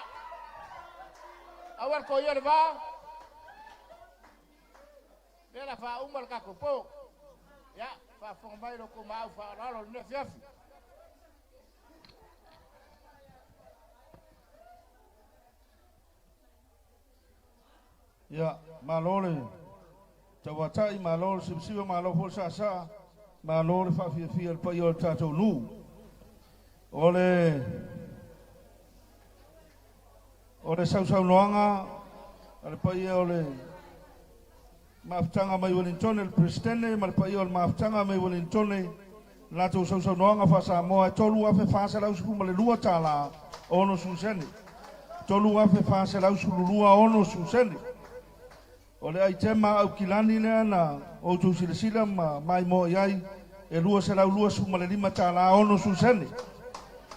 Aua le toia le va. Lea la faauma le tatou po. Ia, faafofoga mai lo outou maau faaaloalo i lenei afiafi. Ia, malo le tauatai, malo le sivasiva, malo foi le saasaa, malo le faafiafia i le paia o le tatou nuu. O le o le sausaunoaga a le paia o le mafutaga mai Wellingtone, le Peresetene ma le paia o le mafutaga mai Wellingtone, latou sausaunoaga faa-Samoa e $3,412 60 sene. $3,412 60 sene. O le aitema Aukilani lea na outou silasila ma maimoa i ai e $225 60 sene.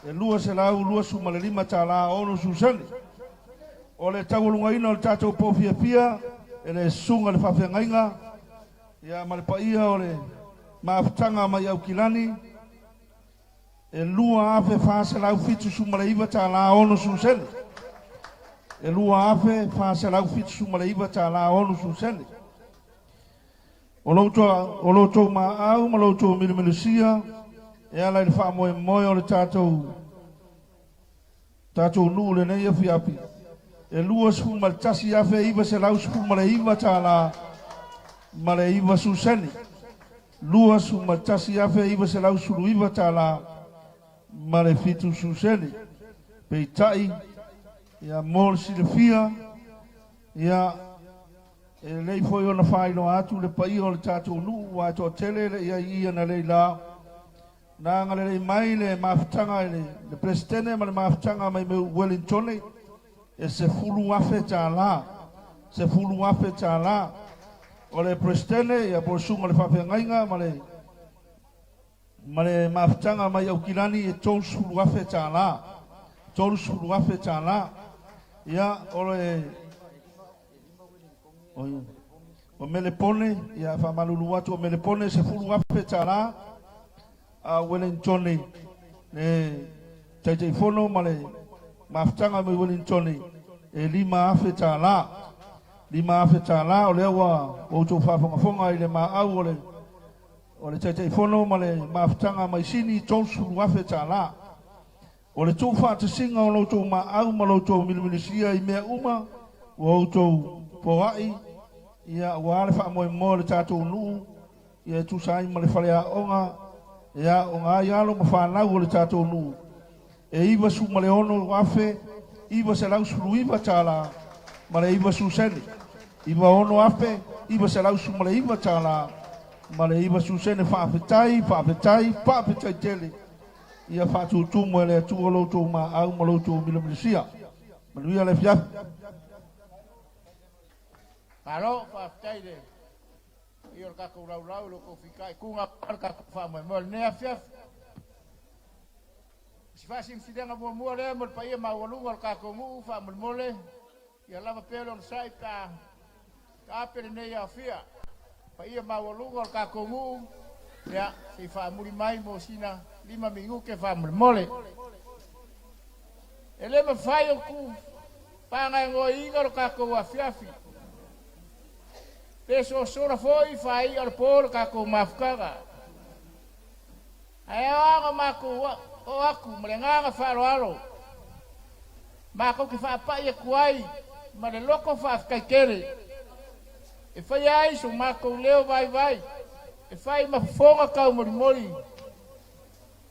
E $225 60 sene. O le taualugaina o le tatou po fiafia e le susuga i le faafeagaiga ia ma le paia o le mafutaga mai Aukilani e $2,479 60 sene. E $2,479 60 sene. O lo outou maau ma lo outou milumilusia e ala i le faamoemoe o le tatou nuu lenei afiafi e $21,919 ma le 90 sene. $21,919 ma le 70 sene. Peitai, ia mo le silafia, ia e lelei foi ona faailoa atu le paia o le tatou nuu ua e toatele le iai ia na lei la. Na agalelei mai le mafutaga i le Peresetene ma le mafutaga mai me Wellingtone e $10,000. $10,000. O le Peresetene ia po o le susuga i le faafeagaiga ma le mafutaga mai Aukilani e $30,000. $30,000. Ia o le o Melepone, ia faamalulu atu o Melepone $10,000 a Wellingtone le Taitaifono ma le mafutaga mai Wellingtone e $5,000. $5,000 o lea ua outou faafogafoga i le maau o le Taitaifono ma le mafutaga mai Sini $30,000. O le tuufaatasiga o lo outou maau ma lo outou milumilusia i mea uma ua outou poai ia ua le faamoemoe o le tatou nuu ia e tusa ai ma le faleaoga e aoga ai alo ma fanau o le tatou nuu e $96,919 ma le 90 sene. $96,919 ma le 90 sene. Faafetai, faafetai, faafetai tele. Ia faatutumu e le Atua lo outou maau ma lo outou milumilusia. Manuia le afiafi. Malo, faafetai le paia o le tatou laulau i lo outou fitaituga aua le tatou faamoemoe i lenei afiafi. O si faasilasilaga muamua lea mo le paia maualuga o le tatou nuu faamolemole, ia lava pea le onosai pe a taape lenei aofia. Paia maualuga o le tatou nuu, ia se i faamuli mai mo sina 5 minute faamolemole. E le mafai ona tuu pagaegoaiina lo tatou afiafi. Pe sosola foi faai'a o le po le tatou mafutaga. Ae ao ona matou oo atu ma le agaga faaaloalo, matou te faapai atu ai ma le loto faafetai tele, e faia ai so matou leo vaivai, e fai ma fofoga taumolimoli.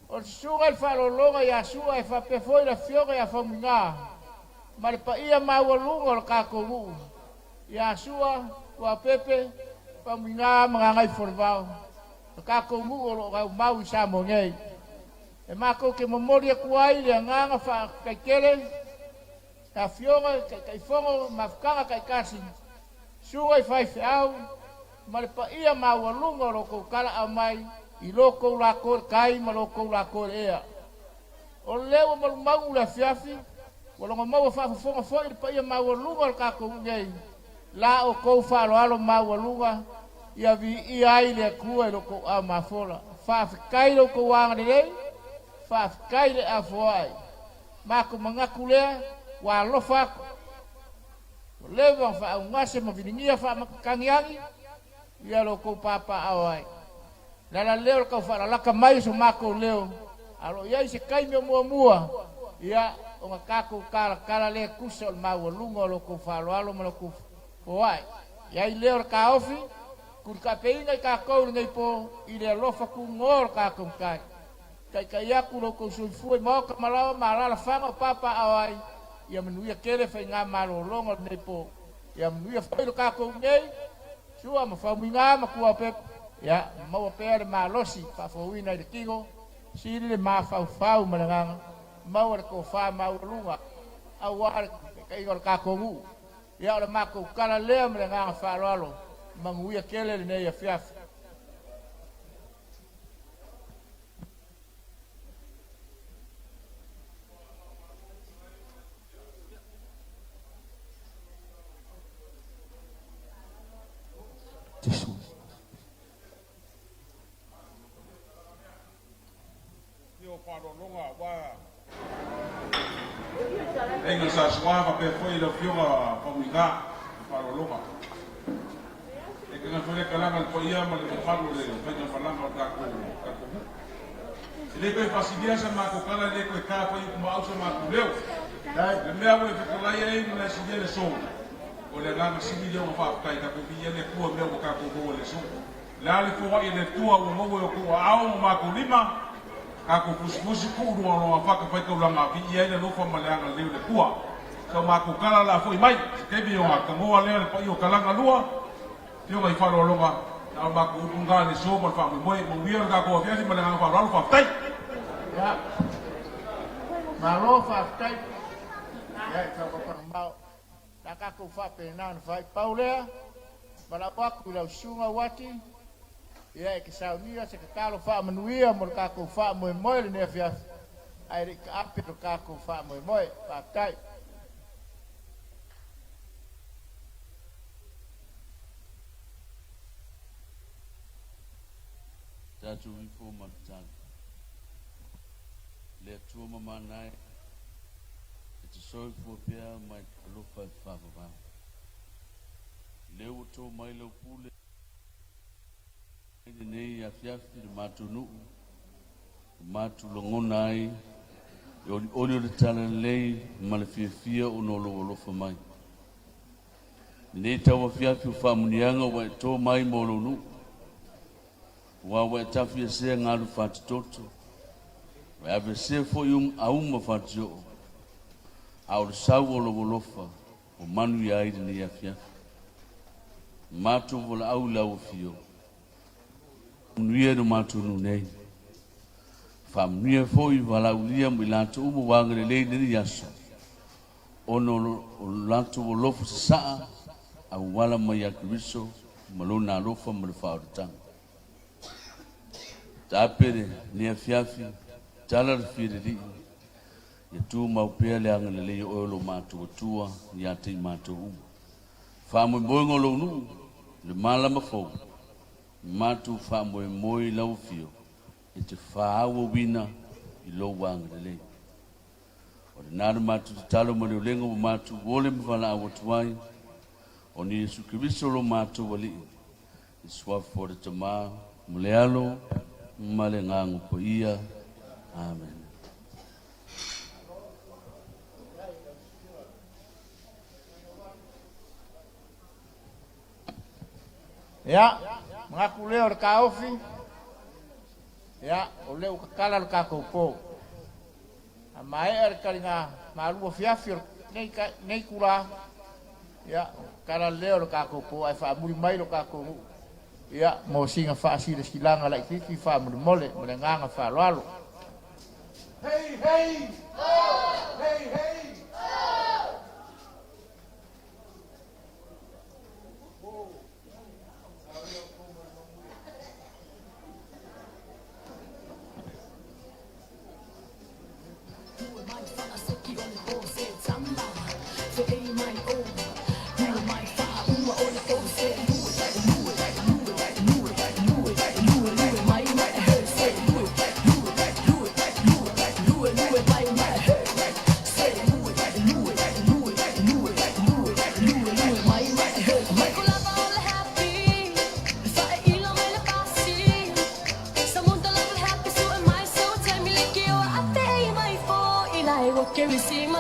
O le susuga i le faalologa ia Sua e faapea foi le afioga ia Faumuina ma le paia maualuga o le tatou nuu ia Sua, Tuapepe, Faumuina ma Gagaifolevao, le tatou nuu o lo o raumau i Samoa nei. E matou te momoli atu ai le agaga faafetai tele i afioga i Taitaifono mafutaga taitasi, susuga i faifeau ma le paia maualuga o lo outou talaau mai i lo outou lako i le tai ma lo outou lako i le ea. O lea ua malumaunu le afiafi, ua logomaua faafofoga foi le paia maualuga o le tatou nuu nei, la outou faaaloalo maualuga ia viia ai le Atua i lo outou ao mafola. Faafetai lo outou agalelei, faafetai le afoai. Matou manatu lea ua alofa atu. Ua leva ona faaugase ma viligia faamatagiagi. Ia lo kou papaaao ai. Le ala lea o le tau faalalaka mai o so matou leo, a o lo o i ai se taimi o muamua, ia, ona tatou talatala lea e tusa o le maualuga o lo outou faaaloalo ma lo outou foai. I ai lea o le taofi, tulitaapeina i tatou i lenei po i le alofa tunoa o le tatou Matai. Taitai atu lo outou soifua i maota ma laoa ma alaalafaga o papaaao ai, ia manuia tele faigamalologa o lenei po. Ia manuia foi lo tatou nei, Sua ma Faumuina ma Tuaopepe, ia maua pea le malosi faafouina i le tino, sili le mafaufau ma le agaga, maua le tofa maualuga aua le taitaiga o le tatou nuu. Ia o le matou tala lea ma le agaga faaaloalo, manuia tele lenei afiafi. Aiga Sa Suā faapea foi le Afioga Faumuina i faaaloaloga. E taga foi le kalaga le paia ma le mamalu o le faigamalaga o le tatou nuu. E le toe faasilia sa matou tala, e le toe ta foi upu maau sa matou leo. Le mea ua e fetalai ai ma le asilia le aso, o le agaga sili lea ona faafetai tatou viia le Atua i mea ua tatou maua i le aso. O le a le foai e le Atua ua maua i outou aao ma matou lima, tatou fusifusi tuu luga o lona fatafaitaulaga, viia ai le alofa ma le agalelei o le Atua. Sa matou tala o le a foi mai, se taimi ona tagoa lea le paia o Talaga Lua, Afioga i faaaloaloga, na o matou upu na le aso ma le faamoemoe. Manuia le tatou afiafi ma le agaga faaaloalo, faafetai. Ia, malo faafetai. Ia, i taupapanamao. Na tatou faapena ona fai. Pau lea, valaau atu i lau susuga Uati, ia e te saunia se tatalo faamanuia mo le tatou faamoemoe lenei afiafi, ae le i taape lo tatou faamoemoe. Faafetai. Tatou ifo ma le tatalo. Le Atua mamana e, e te soifua pea ma e te alofa e faavavau. Lea ua tō mai lau pule i lenei afiafi i le matou nuu, ua matou lagona ai le olioli o le talalelei ma le fiafia ona o lou alofa mai. Lenei tauafiafi o faamuniaga ua e tō mai mo lou nuu, ua ua e tafiesea galu faatitoto, ua e aveesea foi auma fatioo, a o le sau o lou alofa ua manuia ai lenei afiafi. Matou valaau i lau afio, manuia i lo matou nuu nei. Faamanuia foi valaaulia ma i latou uma ua agalelei i lenei aso, ona o lo latou alofa sasaa auala mai ia Keriso ma lona alofa ma le faaolataga. Taape lenei afiafi, tala le fialelii, ia tumau pea le agalelei o oe o lo matou Atua ia te i matou uma. Faamoemoega o lou nuu, le malama fou, matou faamoemoe i lau afio e te faaauauina i lou agalelei. O lena le matou tatalo ma le olega ua matou ole ma valaau atu ai, ona Iesu Keriso lo matou Alii, i suafa o le Tama ma le Alo ma le Agaga Paia. Amene. Ia, manatu lea o le taofi, ia, o lea ua tatala le tatou po. A maea le taliga malu afiafi o lenei itula, ia, tatala lea o le tatou po ae faamuli mai lo tatou nuu, ia, mo sina faasilasilaga laitiiti faamolemole ma le agaga faaaloalo. Hey, hey! Hey, hey!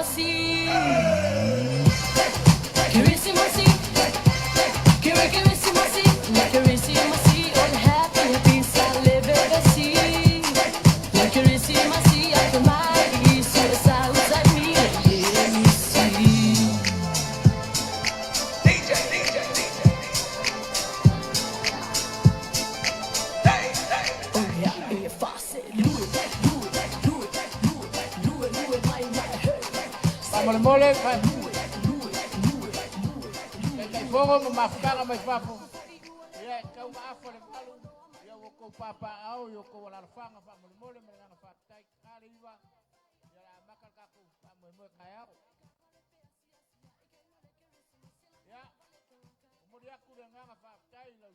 Keresimasi. Keresimasi. Kere keresimasi. La keresimasi. All happy happy salebesi. La keresimasi. Akamai suicide me. Let me Faamolemole taitaifogo ma mafutaga mai fafo. Ia e tau maafa le malu. Ia ua kou papaao i o kou alalafaga faamolemole ma le agaga faafetai tatā le iva. Ia le amata le tatou faamoemoe taeao. Ia, momoli atu le agaga faafetai i lau